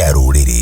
Kĩa rũrĩrĩ.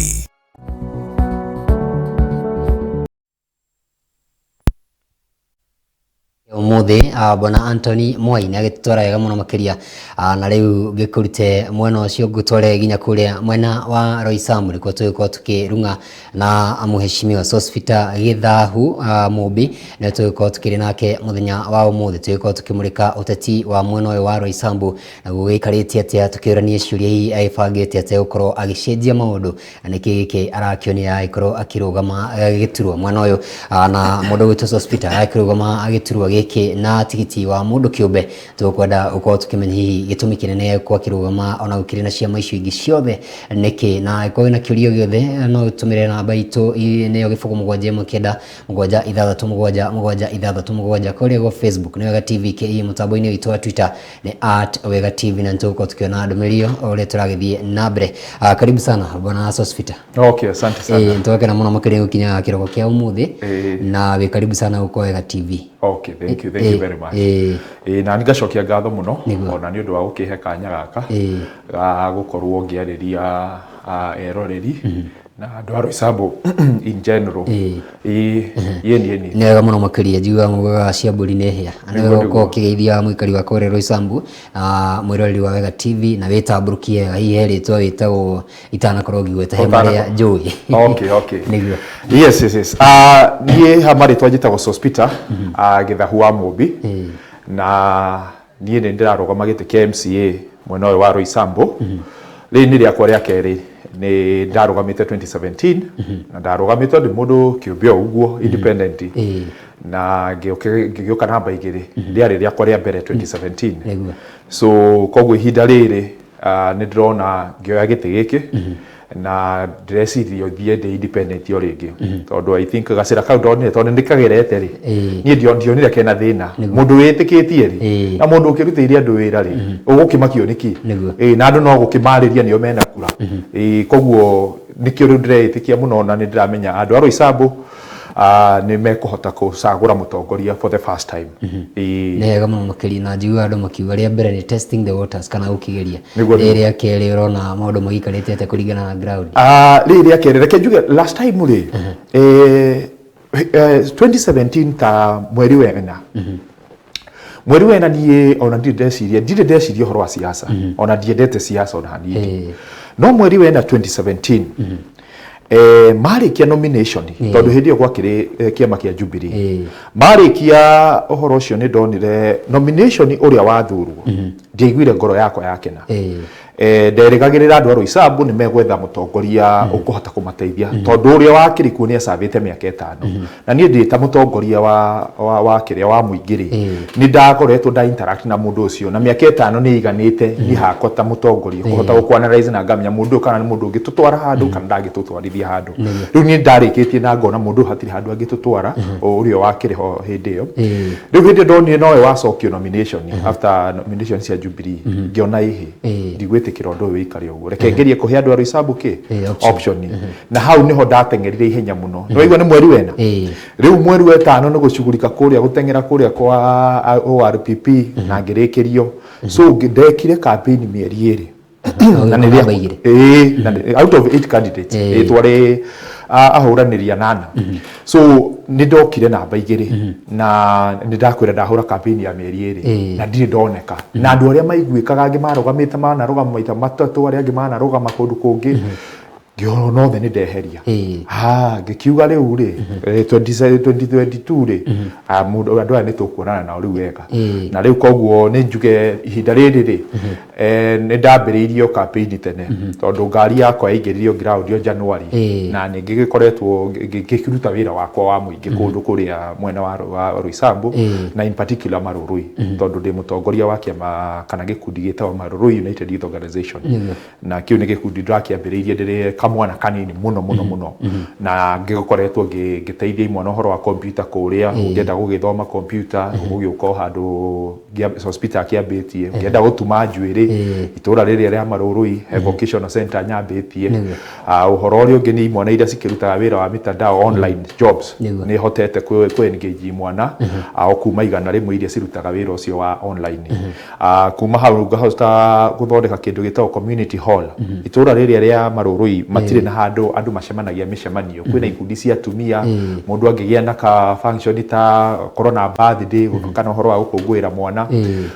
Ũmũthĩ bwana Anthony Mwai nĩ agĩtwara wega mũno makĩria, na rĩu ngĩkũrute mwena ũcio ngũtware nginya kũrĩa mwena wa Roysambu nĩkuo tũgĩkorwo tũkĩrung'a na mũheshimiwa Sospeter Githahu Mumbi, nĩwe tũgĩkorwo tũkĩrĩ nake mũthenya wa ũmũthĩ, tũgĩkorwo tũkĩmũrĩka ũteti wa mwena ũyũ wa Roysambu naguo gĩikarĩte atĩa, tũkĩũranie ciũria hihi agĩbangĩte atĩa gũkorwo agĩcenjia maũndũ, na nĩkĩ gĩkĩ arakĩonia agĩkorwo akĩrũgama gĩturwa mwena ũyũ, na mũndũ ũgwĩtwo Sospeter agĩkĩrũgama gĩturwa gĩkĩ na tigiti wa mũndũ kĩũmbe. Tũkwenda gũkorwo tũkĩmenya hihi gĩtũmi kĩnene gĩakorwo akĩrũgama ona gũkĩrĩ na ciama icio ingĩ ciothe nĩkĩ, na angĩkorwo wĩna kĩũria o gĩothe no ũtũmĩre namba itũ nĩyo 079 7 6 7 6 7 kũrĩa gwa Facebook nĩ Wega TV KE, mũtambo-inĩ witũ wa Twitter nĩ @WegaTV, na nĩtũgũkorwo tũkĩona ndũmĩrĩri ĩyo o ũrĩa tũragĩthiĩ na mbere. Karibu sana bwana Sospeter. Okay, asante sana. Nĩtwakena mũno makĩria gũkinya kĩroko kĩa ũmũthĩ, na wĩ karibu sana gũkũ Wega TV. Okay, thank you, thank you very much. Na nĩ ngacokia ngatho mũno ona nĩ ũndũ wa gũkĩhe kanya gaka ga gũkorwo ngĩarĩria eroreri na andũ a Roysambu in general. Yeni yeni. Nĩ wega mũno makĩria, njiguaga mugaga cia mbũri nĩ hĩa. Na nĩ wega gũkorwo ũkĩgeithia mũikari wa kũrĩa Roysambu, mwĩroreri wa Wega TV, na wĩtambũrũkie wega, hihi he rĩtwa wĩtagwo itanakorwo ngĩgweta he marĩa njũĩ. Okay. Nĩguo. Yes. Niĩ ha marĩtwa njĩtagwo Sospeter Githahu wa Mũmbi, na niĩ nĩ ndĩrarũgama gĩtĩ kĩa MCA mwena ũyũ wa Roysambu. Rĩrĩ nĩ rĩakwa rĩa kerĩ, nĩ ndarũgamĩte 2017 na ndarũgamĩte ndĩ mũndũ kĩũmbe o ũguo, independent, na ngĩgĩũka namba 2. Rĩarĩ rĩakwa rĩa mbere 2017. So koguo ihinda rĩrĩ nĩ ndĩrona ngĩoya gĩtĩ gĩkĩ na ndĩreciria thiĩ ndĩ independent o rĩngĩ, tondũ I think gacĩra kau ndonire, tondũ nĩ kagerete rĩ, niĩ ndionire kena thĩna. Mũndũ wĩtĩkĩtie rĩ, na mũndũ ũkĩrutĩire andũ wĩra rĩ, ũgũkĩmakio nĩkĩ? Na andũ no gũkĩmarĩria nĩo mena kura. Koguo nĩkĩo rĩu ndĩreĩtĩkia mũno, na nĩ ndĩramenya andũ a Roysambu nĩ mekũhota gũcagũra mũtongoria for the first time. Nĩ wega mũno makĩria, na njiguaga andũ makiuga rĩa mbere nĩ testing the waters kana gũkĩgeria. Rĩrĩ rĩa kerĩ ũrona maũndũ magĩikarĩte atĩa kũringana na ground? Rĩrĩ rĩa kerĩ, reke njuge last time rĩ, 2017 ta mweri wena, mweri wena, niĩ ona ndirĩ ndeciria ũhoro wa siasa, ona ndiendete siasa ona hanini, no mweri wena 2017, marĩkia nomination, tondũ hĩndĩ ĩyo gwakĩrĩ kĩama kĩa Jubilee, marĩkia ũhoro ũcio nĩ ndonire nomination ũrĩa wathurwo, ndiaiguire ngoro yakwa yakena. Nderĩgagĩrĩra andũ a Roysambu nĩ megwetha mũtongoria ũkũhota kũmateithia, tondũ ũrĩa wakĩrĩ kuo nĩ acabĩte mĩaka 5, na niĩ ndĩ ta mũtongoria wa kĩrĩa wa mũingĩ rĩ, nĩ ndakoretwo nda interact na mũndũ ũcio, na mĩaka 5 nĩ ĩiganĩte niĩ hakwa ta mũtongoria kũhota gũkũ analyze na ngamenya mũndũ ũyũ kana nĩ mũndũ ũngĩtũtwara handũ kana ndangĩtũtwarithia handũ. Rĩu niĩ ndarĩkĩtie na ngona mũndũ ũyũ hatirĩ handũ angĩtũtwara, ũrĩa wakĩrĩ ho hĩndĩ ĩyo. Rĩu hĩndĩ ĩyo ndonire nowe wacokio nomination after nomination cia Jubilee, ngĩona ĩhĩ, ndigwĩtĩkĩra ũndũ ũyũ wĩikare ũguo, reke ngerie kũhe andũ a Roysambu kĩ option. Option. Na hau nĩho ndateng'erire ihenya mũno. Nĩwaigua nĩ mweri wena, rĩu mweri wa ĩtano nĩ gũcugurika kũrĩa gũteng'era kũrĩa kwa ORPP na ngĩrĩkĩrio. So ndekire campaign mĩeri 2 na nĩ namba 2. Ĩĩ, na out of eight candidates, twarĩ ahũranĩri 8, so nĩ ndokire namba 2, na nĩ ndakwĩra ndahũra campaign ya mĩeri 2 na ndirĩ ndoneka, na andũ arĩa maiguĩkaga angĩ marũgamĩte manarũgama maita matatũ, arĩa angĩ manarũgama kũndũ kũngĩ, ngĩona othe nĩ ndeheria. Ha ngĩkiuga rĩu rĩ, 2022 rĩ, mũndũ andũ aya nĩ tũkuonana nao rĩu wega. Na rĩu koguo nĩ njuge ihinda rĩrĩ rĩ, nĩ ndambĩrĩirie o campaign tene, tondũ ngari yakwa yaingĩririo ground o January, na nĩ ngĩgĩkoretwo ngĩkĩruta wĩra wakwa wa mũingĩ kũndũ kũrĩa mwena wa Roysambu, na in particular Marurui, tondũ ndĩ mũtongoria wa kĩama kana gĩkundi gĩtagwo Marurui United Youth Organization, na kĩu nĩ gĩkundi ndĩrakĩambĩrĩirie ndĩrĩ kamwana kanini mũno mũno mũno, na ngĩkoretwo ngĩteithia imwana ũhoro wa kompiuta kũrĩa. Ũngĩenda gũgĩthoma kompiuta, ũgũgĩũka o handũ hospital akĩambĩtie. Ũngĩenda gũtuma njuĩrĩ, itũra rĩrĩa rĩa Marũrũi he vocational center nyambĩtie. Ũhoro ũrĩa ũngĩ nĩ imwana iria cikĩrutaga wĩra wa mitandao, online jobs, nĩ hotete kũ engage imwana o kuma 100 iria cirutaga wĩra ũcio wa online. Kuma hau ngahota gũthondeka kĩndũ gĩtagwo community hall itũra rĩrĩa rĩa Marũrũi. Matirĩ na handũ andũ macemanagia mĩcemanio. Kwĩna ikundi cia atumia, mũndũ angĩgĩa na ka function ta korwo na birthday kana ũhoro wa gũkũngũĩra mwana,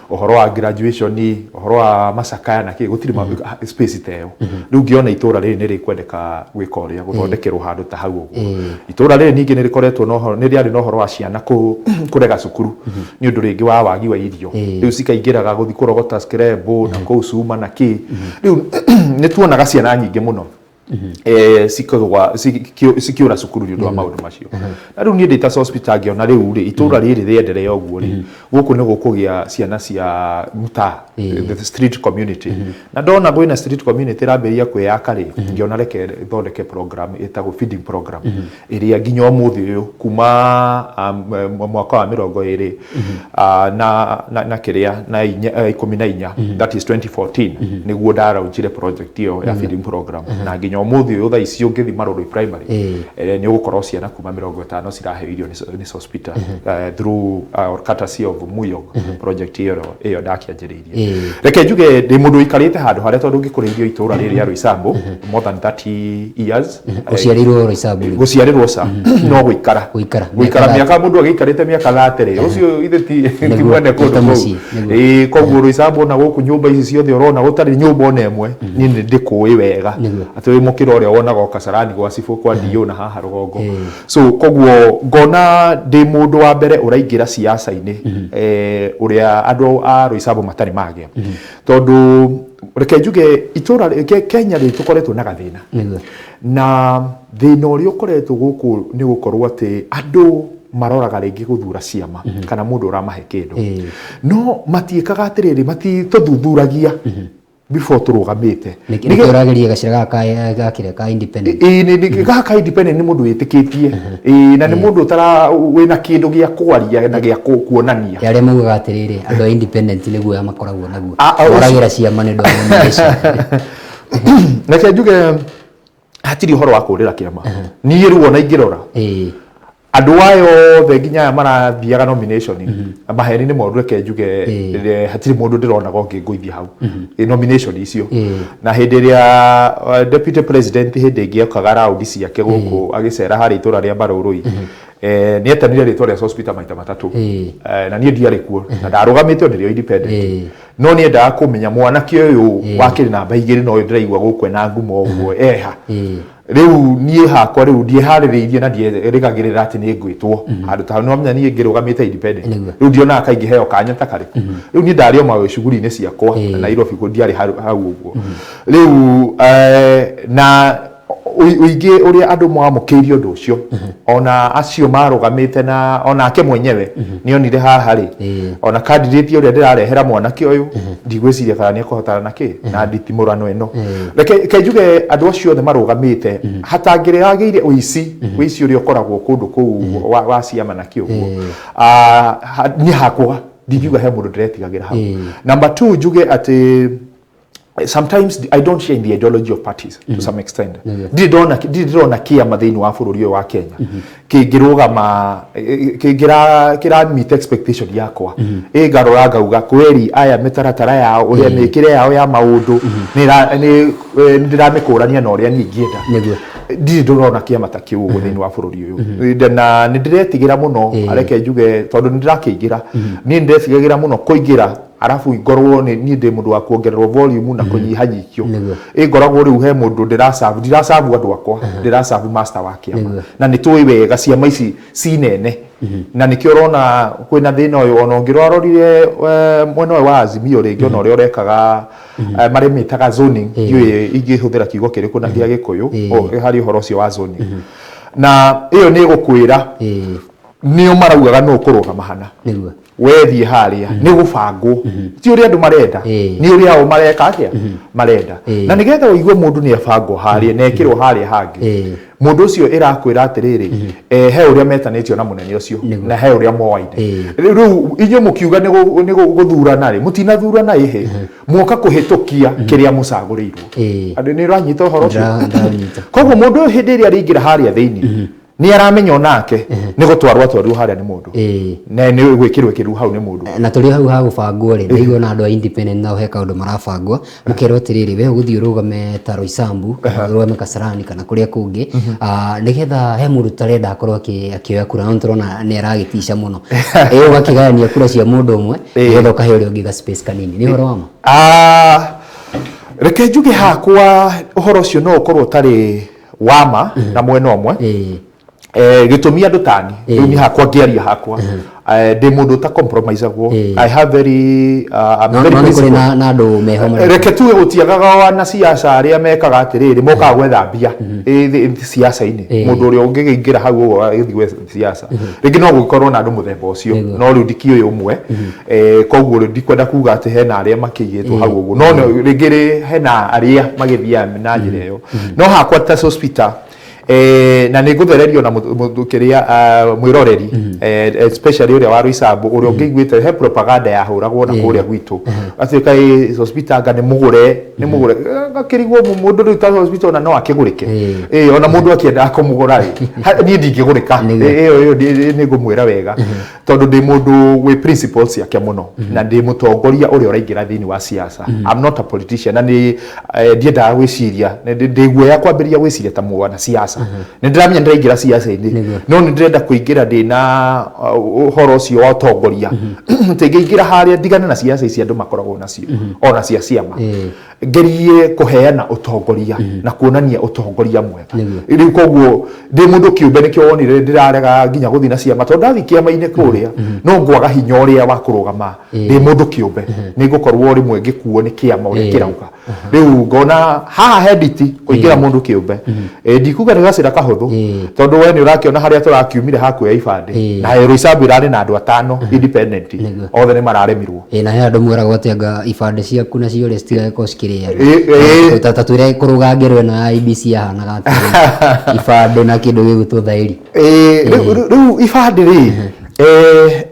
ũhoro wa graduation, ũhoro wa macakaya na kĩ, gũtirĩ space ta ĩyo. Rĩu ngĩona itũra rĩrĩ nĩ rĩkwendeka gwĩka ũrĩa gũthondekerwo handũ ta hau ũguo. Itũra rĩrĩ ningĩ nĩ rĩkoretwo na ũhoro, nĩ rĩarĩ na ũhoro wa ciana kũrega cukuru nĩ ũndũ rĩngĩ wa wagi wa irio. Rĩu cikaingĩraga gũthiĩ kũrogota scrabble na kũu cuma na kĩ. Rĩu nĩ tuonaga ciana nyingĩ mũno cikĩgwa cikĩũra cukuru nĩ ũndũ wa maũndũ macio. Na rĩu niĩ ndĩ ta Sospeter ngĩona rĩu rĩ, itũra rĩrĩ rĩenderea ũguo rĩ, gũkũ nĩ gũkũgĩa ciana cia mtaa, the street community. Na ndona kwĩna street community ĩrambĩrĩria kwĩyaka rĩ, ngĩona reke thondeke program ĩtagwo feeding program, ĩrĩa nginya ũmũthĩ ũyũ kuma mwaka wa 20 na kĩrĩa na inya, 14, that is 2014, nĩguo ndaraunchire project ĩyo ya feeding program. Na nginya ũmũthĩ ũyũ thaa ici ũngĩthiĩ Marũrũ Primary, nĩ ũgũkorwo ciana kuma 50 ciraheo irio nĩ Sospeter through or courtesy of Muyog project ĩyo ndakĩanjĩrĩirie. Reke njuge ndĩ mũndũ ũikarĩte handũ harĩa, tondũ ngĩkũrĩirio itũra rĩrĩ rĩa Roysambu more than 30 years. Ũciarĩirwo Roysambu rĩ? Gũciarĩrwo ca, no gũikara Gũikara. Gũikara mĩaka, mũndũ agĩikarĩte mĩaka 30 ũcio ithe ti mwene kũndũ ta kũu. Mũciĩ, nĩguo. Ĩĩ, koguo Roysambu ona gũkũ nyũmba ici ciothe ũrona gũtarĩ nyũmba ona ĩmwe niĩ nĩ ndĩkũĩ wega, atĩ wĩ mũkĩra ũrĩa wonaga o Kasarani gwa cibũ kwa DO na haha rũgongo. So koguo ngona ndĩ mũndũ wa mbere ũraingĩra siasa-inĩ ũrĩa andũ a Roysambu matarĩ magĩa, tondũ reke njuge itũra Kenya rĩ, tũkoretwo na gathĩna. Na thĩna ũrĩa ũkoretwo gũkũ nĩ gũkorwo atĩ andũ maroraga rĩngĩ gũthura ciama kana mũndũ ũramahe kĩndũ, no matiĩkaga atĩrĩrĩ, matitũthuthuragia before tũrũgamĩte. Nĩkĩo ũrageria gacĩra gaka gakĩrĩa ka independent. Ĩĩ, gaka independent nĩ mũndũ wĩtĩkĩtie. Ĩĩ, na nĩ mũndũ ũtara wĩna kĩndũ gĩa kwaria na gĩa kuonania. Arĩa maugaga atĩrĩrĩ, andũ a independent nĩ guoya makoragwo naguo, Ah, ah, moragĩra ciama nĩ ũndũ wa nomination. Reke njuge hatirĩ ũhoro wa kũrĩra kĩama. Niĩ rĩu ona ingĩrora andũ aya othe nginya aya marathiaga nomination, maheni nĩ moru. Reke njuge hatirĩ mũndũ ndĩronaga ũngĩngũithia hau nomination icio. Na hĩndĩ ĩrĩa deputy president hĩndĩ ĩngĩ okaga raundi ciake gũkũ agĩcera harĩa itũra rĩa Marũrũi, nĩ etanire rĩtwa rĩa Sospeter maita matatũ. Na niĩ ndiarĩ kuo na ndarũgamĩte o ndĩrĩ o independent, no nĩ endaga kũmenya mwanake ũyũ wakĩrĩ namba 2 na ũyũ ndĩraigua gũkũ ena ngumo ũguo eha. Rĩu niĩ hakwa rĩu ndieharĩrĩirie na ndierĩgagĩrĩra atĩ nĩ ngwĩtwo handũ ta hau. Nĩwamenya niĩ ngĩrũgamĩte independent, rĩu ndionaga kaingĩ heo kanya ta karĩkũ. Rĩu niĩ ndarĩ o macuguri-inĩ ciakwa na Nairobi kũ ndiarĩ hau ũguo. Rĩu na ũingĩ ũrĩa andũ mamũkĩirie ũndũ ũcio, ona acio marũgamĩte na onake mwenyewe nĩ onire haha rĩ, ona candidate ũrĩa ndĩrarehera mwanake ũyũ, ndigwĩciria kana nĩ ekũhotana na kĩ na nditimũrano ĩno. Reke njuge andũ acio othe marũgamĩte hatangĩrĩagĩire ũici, ũici ũrĩa ũkoragwo kũndũ kũu wa ciama na kĩ ũguo. Ah, niĩ hakwa ndingiuga he mũndũ ndĩretigagĩra hau. Number two, njuge atĩ sometimes I don't share in the ideology of parties to some extent. Ndirĩ ndĩrona kĩama thĩinĩ wa bũrũri ũyũ wa Kenya kĩngĩrũgama kĩngĩra kĩra meet expectation yakwa, ĩ ngarora ngauga kweri aya mĩtaratara yao, ũrĩa mĩkĩre yao ya maũndũ nĩ ndĩramĩkũrania na ũrĩa niĩ ingĩenda. Ndirĩ ndĩrona kĩama ta kĩu ũguo thĩinĩ wa bũrũri ũyũ, na nĩ ndĩretigĩra mũno. Reke njuge tondũ nĩ ndĩrakĩingĩra, niĩ nĩ ndĩretigagĩra mũno kũingĩra arabu ngorwo nĩ niĩ ndĩ mũndũ wa kuongererwo volume na kũnyihanyihio. Ĩ ngoragwo rĩu he mũndũ ndĩracabu, ndiracabu andũ akwa, ndĩracabu master wa kĩama. Na nĩ tũĩ wega ciama ici ci nene, na nĩkĩo ũrona kwĩna thĩna ũyũ. Ona ũngĩrorire mwena ũyũ wa Azimio rĩngĩ, ona ũrĩa ũrekaga marĩmĩtaga zoning, ndiũĩ ingĩhũthĩra kiugo kĩrĩkũ na gĩa Gĩkũyũ harĩ ũhoro ũcio wa zoning, na ĩyo nĩ ĩgũkwĩra nĩo maraugaga nũ ũkũrũgama hana. Wethiĩ harĩa nĩ gũbangwo, ti ũrĩa andũ marenda, nĩ ũrĩa o mareka atĩa marenda. Na nĩgetha ũigue mũndũ nĩ abangwo harĩa na ekĩrwo harĩa hangĩ, mũndũ ũcio ĩrakwĩra atĩrĩrĩ, he ũrĩa metanĩtio na mũnene ũcio na he ũrĩa moaine. Rĩu inyuĩ mũkiuga nĩ gũthurana rĩ, mũtinathurana, ĩhĩ muoka kũhĩtũkia kĩrĩa mũcagũrĩirwo. Andũ nĩ ũranyita ũhoro ũcio? Ndĩranyita. Koguo mũndũ ũyũ hĩndĩ ĩrĩa arĩingĩra harĩa thĩinĩ nĩ Nĩ aramenya onake nĩ gũtwarwo atwarirwo harĩa nĩ mũndũ, na nĩ gwĩkĩrwo ĩkĩrwo hau nĩ mũndũ. Na tũrĩ hau ha gũbangwo rĩ, ndaigua na andũ a independent nao he kaũndũ marabangwo, mũkerwo atĩrĩrĩ, we ũgũthiĩ ũrũgame ta Roysambu kana ũrũgame Kasarani kana kũrĩa kũngĩ, nĩgetha he mũndũ tũtarenda akorwo akĩoya kura, no nĩtũrona nĩ aragĩtica mũno, ĩ ũgakĩgayania kura cia mũndũ ũmwe nĩgetha ũkahe ũrĩa ũngĩ ga space kanini. Nĩ ũhoro wa ma? Reke njuge hakwa ũhoro ũcio no ũkorwo ũtarĩ wa ma na mwena ũmwe. Gĩtũmi andũ tani rĩu niĩ hakwa ngĩaria hakwa, ndĩ mũndũ ũta compromisagwo. I have very I'm No very no nĩ kũrĩ principled. na andũ meho mareka. Reke tuge gũtiagaga wana siasa arĩa mekaga atĩrĩrĩ, mokaga gwetha mbia siasa-inĩ. Mũndũ ũrĩa ũngĩkĩingĩra hau ũguo agĩthiĩ gwetha siasa, rĩngĩ no gũgĩkorwo na andũ mũthemba ũcio. No rĩu ndikĩũĩ ũmwe, koguo rĩu ndikwenda kuga atĩ hena arĩa makĩigĩtwo hau ũguo, no rĩngĩ hena arĩa magĩthiaga na njĩra ĩyo. No hakwa ta Sospeter, na nĩ ngũthererio na kĩrĩa mwĩroreri, especially ũrĩa wa Roysambu, ũrĩa ũngĩiguĩte he propaganda yahũragwo na kũrĩa gwitũ atĩ kaĩ Sospeter anga nĩ mũgũre, nĩ mũgũre. Ngakĩrigwo mũndũ rĩu ta Sospeter ona no akĩgũrĩke? Ona mũndũ akĩendaga kũmũgũra rĩ, niĩ ndingĩgũrĩka. Ĩyo nĩ ngũmwĩra wega, tondũ ndĩ mũndũ wĩ principles ciake mũno, na ndĩ mũtongoria ũrĩa ũraingĩra thĩinĩ wa siasa. I'm not a politician, na nĩ ndiendaga gwĩciria, ndĩ guoya kwambĩrĩria gwĩciria ta mwana siasa. Nĩ ndĩramenya ndĩraingĩra siasa-inĩ, no nĩ ndĩrenda kũingĩra ndĩna ũhoro ũcio wa ũtongoria, atĩ ngĩingĩra harĩa ndigane na siasa ici andũ makoragwo nacio, ona cia ciama, ngerie kũheana ũtongoria na kuonania ũtongoria mwega. Rĩu koguo ndĩ mũndũ kĩũmbe, nĩkĩo wonire ndĩrarega nginya gũthiĩ na ciama, tondũ ndathiĩ kĩama-inĩ kũrĩa no ngwaga hinya ũrĩa wa kũrũgama ndĩ mũndũ kĩũmbe, nĩ ngũkorwo rĩmwe ngĩkuo nĩ kĩama ũrĩa kĩrauga. Rĩu ngona haha he nditi kũingĩra mũndũ kĩũmbe. Ndikuga nĩ gacĩra kahũthũ, tondũ we nĩ ũrakĩona harĩa tũrakiumire hakuoya ibandĩ, na Roysambu ĩrarĩ na andũ atano independent, othe nĩ mararemirwo. Ĩ na he andũ mweragwo atĩ anga ibandĩ ciaku nacio rĩ citigagĩkorwo cikĩrĩanwo. Ta twĩre kũrũga ngero ĩno ya IEBC yahanaga atĩa, ibandĩ na kĩndũ gĩgwĩtwo thaĩri. Rĩu ibandĩ rĩ,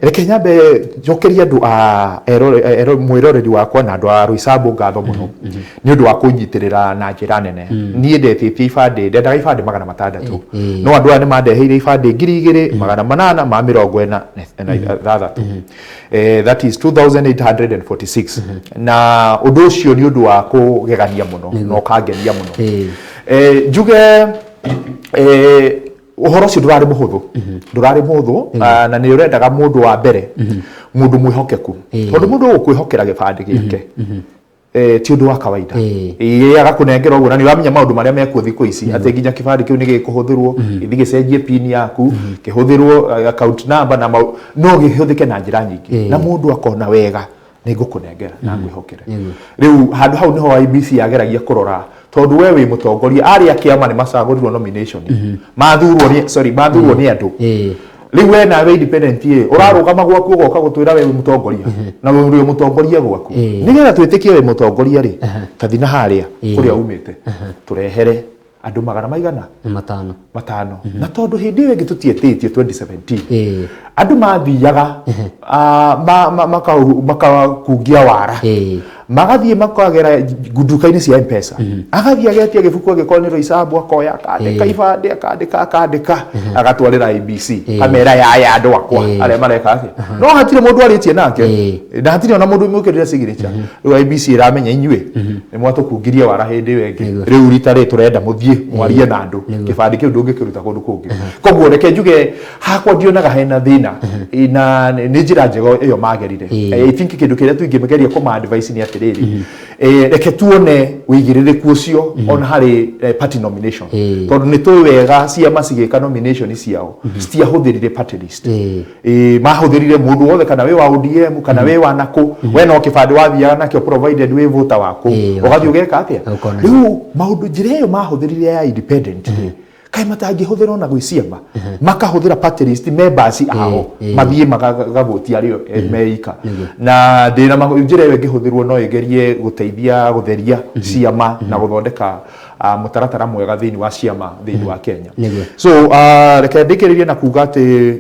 reke nyambe njokerie andũ a mwĩroreri wakwa na andũ a Roysambu ngatho mũno nĩ ũndũ wa kũnyitĩrĩra na njĩra nene. Niĩ ndetĩtie ibandĩ, ndendaga ibandĩ 600, no andũ aya nĩ mandeheire ibandĩ 2846, that is 2846, na ũndũ ũcio nĩ ũndũ wa kũgegania mũno na ũkangenia mũno. Njuge ũhoro ũcio ndũrarĩ mũhũthũ, ndũrarĩ mũhũthũ, na nĩ ũrendaga mũndũ wa mbere mũndũ mwĩhokeku, tondũ mũndũ ũgũkwĩhokera gĩbandĩ gĩake ti ũndũ wa kawaida. Ĩĩ, agakũnengera ũguo, na nĩ ũramenya maũndũ marĩa mekuo thikũ ici, atĩ nginya kĩbandĩ kĩu nĩ gĩkũhũthĩrwo gĩthiĩ gĩcenjie pin yaku, kĩhũthĩrwo account number na no gĩhũthĩke na njĩra nyingĩ, na mũndũ akona wega nĩ ngũkũnengera na ngwĩhokere. Rĩu handũ hau nĩho IEBC yageragia kũrora, tondũ we wĩ mũtongoria, arĩa kĩama nĩ macagũrirwo nomination, mathurwo nĩ, sorry, mathurwo nĩ andũ. Rĩu we nawe independent ĩ ũrarũgama gwaku, ũgoka gũtwĩra we wĩ mũtongoria, na we ũrĩ mũtongoria gwaku. Nĩgetha twĩtĩkie wĩ mũtongoria rĩ, tathi na harĩa kũrĩa umĩte, tũrehere andũ magana maigana? 5. 5. Na tondũ hĩndĩ ĩyo ĩngĩ tũtietĩtio 2017, andũ mathiaga makakungia wara, magathiĩ makagera nduka-inĩ cia Mpesa, agathiĩ agetia gĩbuku, angĩkorwo nĩ Roysambu akoya akandĩka ibandĩ, akandĩka, akandĩka, agatwarĩra IEBC, amera yaya andũ akwa arĩa mareka atĩa, no hatirĩ mũndũ arĩtie nake, na hatirĩ ona mũndũ mwĩkĩrĩre signature. Rĩu IEBC ĩramenya inyuĩ nĩ mwatũkungirie wara hĩndĩ ĩyo ĩngĩ, rĩu rita rĩrĩ tũrenda mũthiĩ mwarie na andũ, kĩbandĩ kĩu ndũngĩkĩruta kũndũ kũngĩ. Koguo reke njuge hakwa ndionaga hena thĩna, na nĩ njĩra njega ĩyo magerire. I think kĩndũ kĩrĩa tũingĩgeria kũma advice nĩ atĩrĩrĩ, reke tuone ũigĩrĩrĩku ũcio ona harĩ party nomination, tondũ nĩ tũĩ wega ciama cigĩka nomination ciao citiahũthĩrire party list. Mahũthĩrire mũndũ wothe, kana wĩ wa ODM kana wĩ wa nakũ, we no kĩbandĩ wathiaga nakĩo, provided wĩ voter waku, ũgathiĩ ũgeka atĩa. Rĩu maũndũ njĩra ĩyo mahũthĩrire ya independent rĩ, kaĩ matangĩhũthĩra ona gwĩ ciama, makahũthĩra party list members ao, mathiĩ magavotia arĩo meika? Na ndĩna njĩra ĩyo ĩngĩhũthĩrwo no ĩgerie gũteithia gũtheria ciama na gũthondeka mũtaratara mwega thĩinĩ wa ciama thĩinĩ wa Kenya. So reke ndĩkĩrĩrie na kuga atĩ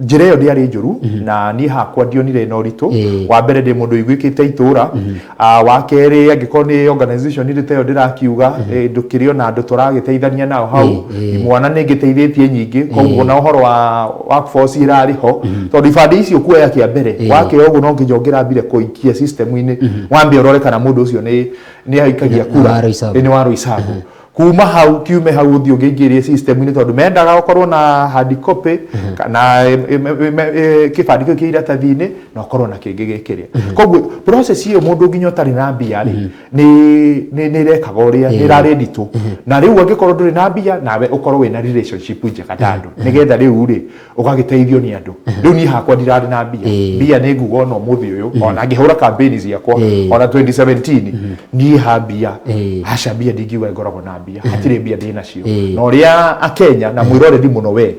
Njĩra ĩyo ndĩarĩ njũru, na niĩ hakwa ndionire ĩna ũritũ. Wa mbere, ndĩ mũndũ ũiguĩkĩte itũra. Wa kerĩ, angĩkorwo nĩ organization irĩ ta ĩyo ndĩrakiuga, ndũkĩrĩ ona andũ tũragĩteithania nao hau. Imwana nĩ ngĩteithĩtie nyingĩ, koguo na ũhoro wa workforce ĩrarĩ ho, tondũ ibandĩ icio kuoya kĩa mbere, wakĩoya ũguo no nginya ũngĩrambire kũikia system-inĩ, wambe ũrore kana mũndũ ũcio nĩ aikagia Nĩ kura. Wa Roysambu. Nĩ wa Roysambu. Kuma hau kiume hau ũthiĩ ũngĩingĩrie system-inĩ, tondũ mendaga ũkorwo na hard copy kana kĩbandĩ kĩu kĩ iratathi-inĩ na ũkorwo na kĩngĩ gĩkĩrĩa. Koguo process ĩyo, mũndũ nginya ũtarĩ na mbia rĩ, nĩ ĩrekaga ũrĩa nĩ ĩrarĩ nditũ. Na rĩu angĩkorwo ndũrĩ na mbia, nawe ũkorwo wĩna relationship njega na andũ, nĩgetha rĩu rĩ ũgagĩteithio nĩ andũ. Rĩu niĩ hakwa ndirarĩ na mbia. Mbia nĩ nguga ona ũmũthĩ ũyũ, ona ngĩhũra campaign ciakwa, ona 2017, niĩ ha mbia, aca, mbia ndingiuga ngoragwo na mbia, hatirĩ mbia ndĩ nacio. Na ũrĩa akenya na mwĩroreri mũno we,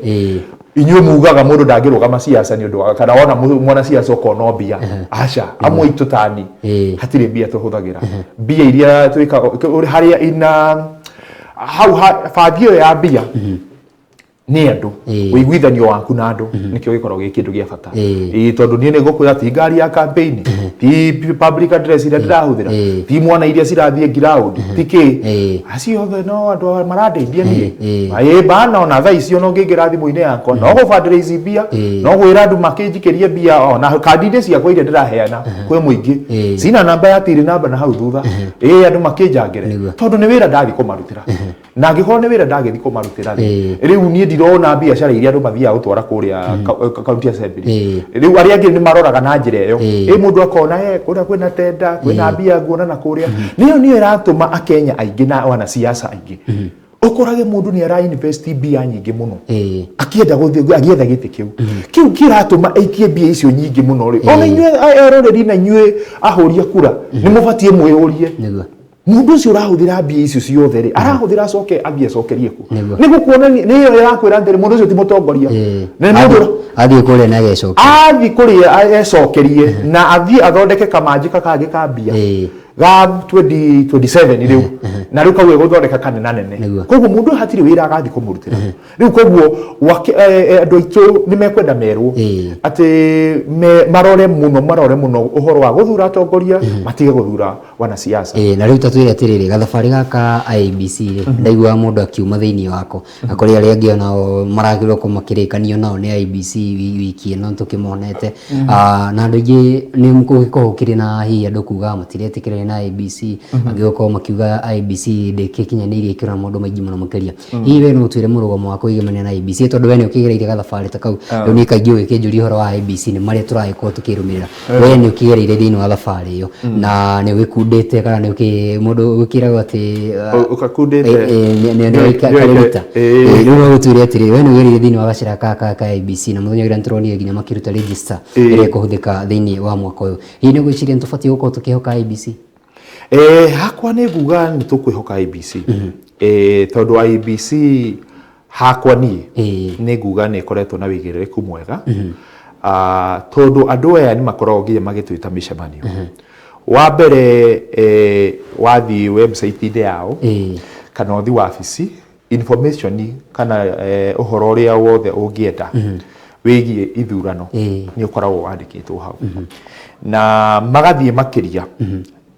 inyuĩ mugaga mũndũ ndangĩrũgama siasa nĩ ũndũ wa kana wona mwana siasa ũkona mbia, aca, amwe aitũ tani hatirĩ mbia tũhũthagĩra. Mbia iria twĩkaga harĩa ina hau bathi ĩyo ya mbia nĩ andũ. Ũiguithanio waku na andũ nĩkĩo gĩkoragwo gĩ kĩndũ gĩa bata. Tondũ niĩ nĩ ngũkwĩra, ti ngari ya campaign, ti public address iria ndĩrahũthĩra, ti mwana iria cirathiĩ ground, ti kĩ, acio othe no andũ marandeithia niĩ. Bana, ona thaa icio no ngĩingĩra thimũ-inĩ yakwa no gũ fundraise mbia, no gwĩra andũ makĩnjikĩrie mbia, ona kandi-inĩ ciakwa iria ndĩraheana kwĩ mũingĩ cina namba ya till namba na hau thutha, andũ makĩnjangĩre. Tondũ nĩ wĩra ndathiĩ kũmarutĩra, na angĩkorwo nĩ wĩra ndagĩthiĩ kũmarutĩra rĩ, rĩu niĩ ndirona biacara iria andũ mathiaga gũtwara kũrĩa county assembly. Rĩu arĩa angĩ nĩ maroraga na njĩra ĩyo. Mũndũ akona kũrĩa kwĩna tenda, kwĩna mbia nguona na kũrĩa, nĩyo nĩyo ĩratũma akenya aingĩ na wanasiasa aingĩ ũkorage mũndũ nĩ ara invest mbia nyingĩ mũno akĩenda gũthiĩ agĩetha gĩtĩ kĩu. Kĩu kĩratũma aikie mbia icio nyingĩ mũno rĩ, ona inyuĩ eroreri na inyuĩ ahũri a kura nĩ mũbatiĩ mwĩyũrie, mũndũ ũcio ũrahũthĩra mbia icio ciothe rĩ, arahũthĩra acoke athiĩ acokerie kũ? Nĩ gũkuonania nĩ ĩyo ĩrakwĩra atĩrĩ, mũndũ ũcio ti mũtongoria. Nĩ mũndũ Athiĩ kũrĩa na agecokia. Athiĩ kũrĩa ecokerie na athiĩ athondeke kamanjĩka kangĩ ka mbia ga 2027 rĩu, na rĩu kau egũthondeka kanenanene. Koguo mũndũ ũyũ hatirĩ wĩra agathiĩ kũmũrutĩra rĩu. Koguo andũ aitũ nĩ mekwenda merwo atĩ marore mũno, marore mũno ũhoro wa gũthura atongoria, matige gũthura wanasiasa. Na rĩu ta twĩre atĩrĩrĩ, gathabarĩ gaka IEBC rĩ, ndaiguaga mũndũ akiuma thĩinĩ wako, na kũrĩ arĩa angĩ onao maragĩrĩirwo gũkorwo makĩrĩkanio nao nĩ IEBC wiki ĩno tũkĩmonete. Na andũ aingĩ nĩ gũgĩkorwo gũkĩrĩ na hihi andũ kuga matiretĩkĩrania na IEBC, angĩ gũkorwo makiuga IEBC ndĩgĩkinyanĩirie ikĩro na maũndũ maingĩ mũno makĩria. Hihi we no ũtwĩre mũrũgamo waku wĩgemania na IEBC, tondũ we nĩ ũkĩgereire gathabarĩ ta kau? Rĩu niĩ kaingĩ ũgĩkĩnjũria ũhoro wa IEBC nĩ marĩa tũragĩkorwo tũkĩrũmĩrĩra. We nĩ ũkĩgereire thĩinĩ wa thabarĩ ĩyo na nĩ ũgĩkundĩte, kana nĩ ũkĩ mũndũ ũkĩragwo atĩ Ũkakundĩte. Nĩ karĩruta. Rĩu no gũtwĩre atĩrĩ, we nĩ ũgereire thĩinĩ wa gacĩra ka IEBC, na mũthenya ũrĩa nĩtũronire nginya makĩruta register ĩrĩa ĩkũhũthĩka thĩinĩ wa mwaka ũyũ. Hihi nĩ ũgwĩciria nĩ tũbatiĩ gũkorwo tũkĩhoka IEBC? Hakwa nĩ nguga nĩ tũkwĩhoka IEBC, tondũ IEBC hakwa niĩ nĩ nguga nĩ ĩkoretwo na wĩigĩrĩrĩku mwega. Tondũ andũ aya nĩ makoragwo nginya magĩtwĩta mĩcemanio. Wa mbere, wathiĩ website-inĩ yao kana ũthiĩ wabici, information kana ũhoro ũrĩa wothe ũngĩenda wĩgiĩ ithurano nĩ ũkoragwo wandĩkĩtwo hau. Na magathiĩ makĩria,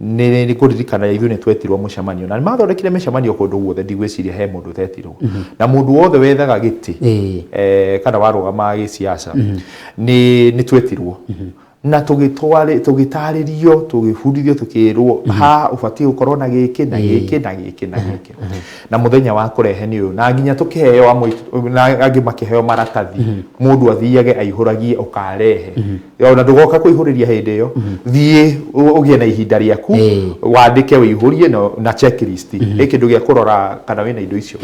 nĩ kũririkana ithuĩ nĩ twetirwo mũcemanio, na nĩ mathondekire mĩcemanio kũndũ guothe. Ndigwĩciria he mũndũ ũtetirwo, na mũndũ wothe wethaga gĩtĩ kana warũgamaga gĩsiasa nĩ twetirwo na tũgĩtarĩrio, tũgĩbundithio, tũkĩrwo haha ũbatiĩ gũkorwo na gĩkĩ na gĩkĩ na gĩkĩ na gĩkĩ, na mũthenya wa kũrehe nĩ ũyũ, na nginya tũkĩheo amwe na angĩ makĩheo maratathi mũndũ athiage aihũragie ũkarehe. Ona ndũgoka kũihũrĩria hĩndĩ ĩyo, thiĩ ũgĩe na ihinda rĩaku, wandĩke, ũihũrie na checklist, ĩ kĩndũ gĩa kũrora kana wĩna indo icio.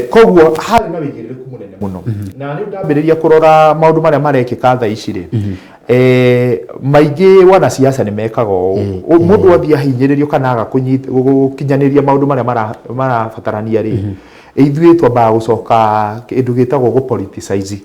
Koguo harĩ na wĩigĩrĩrĩku mũnene mũno. Na rĩu ndambĩrĩria kũrora maũndũ marĩa marekĩka thaa ici rĩ, maingĩ wanasiasa nĩ mekaga ũũ. Mũndũ athiĩ ahinyĩrĩrio kana aga gũkinyanĩria maũndũ marĩa marabatarania rĩ, Ithuĩ twambaga gũcoka kĩndũ gĩtagwo gũ politicize.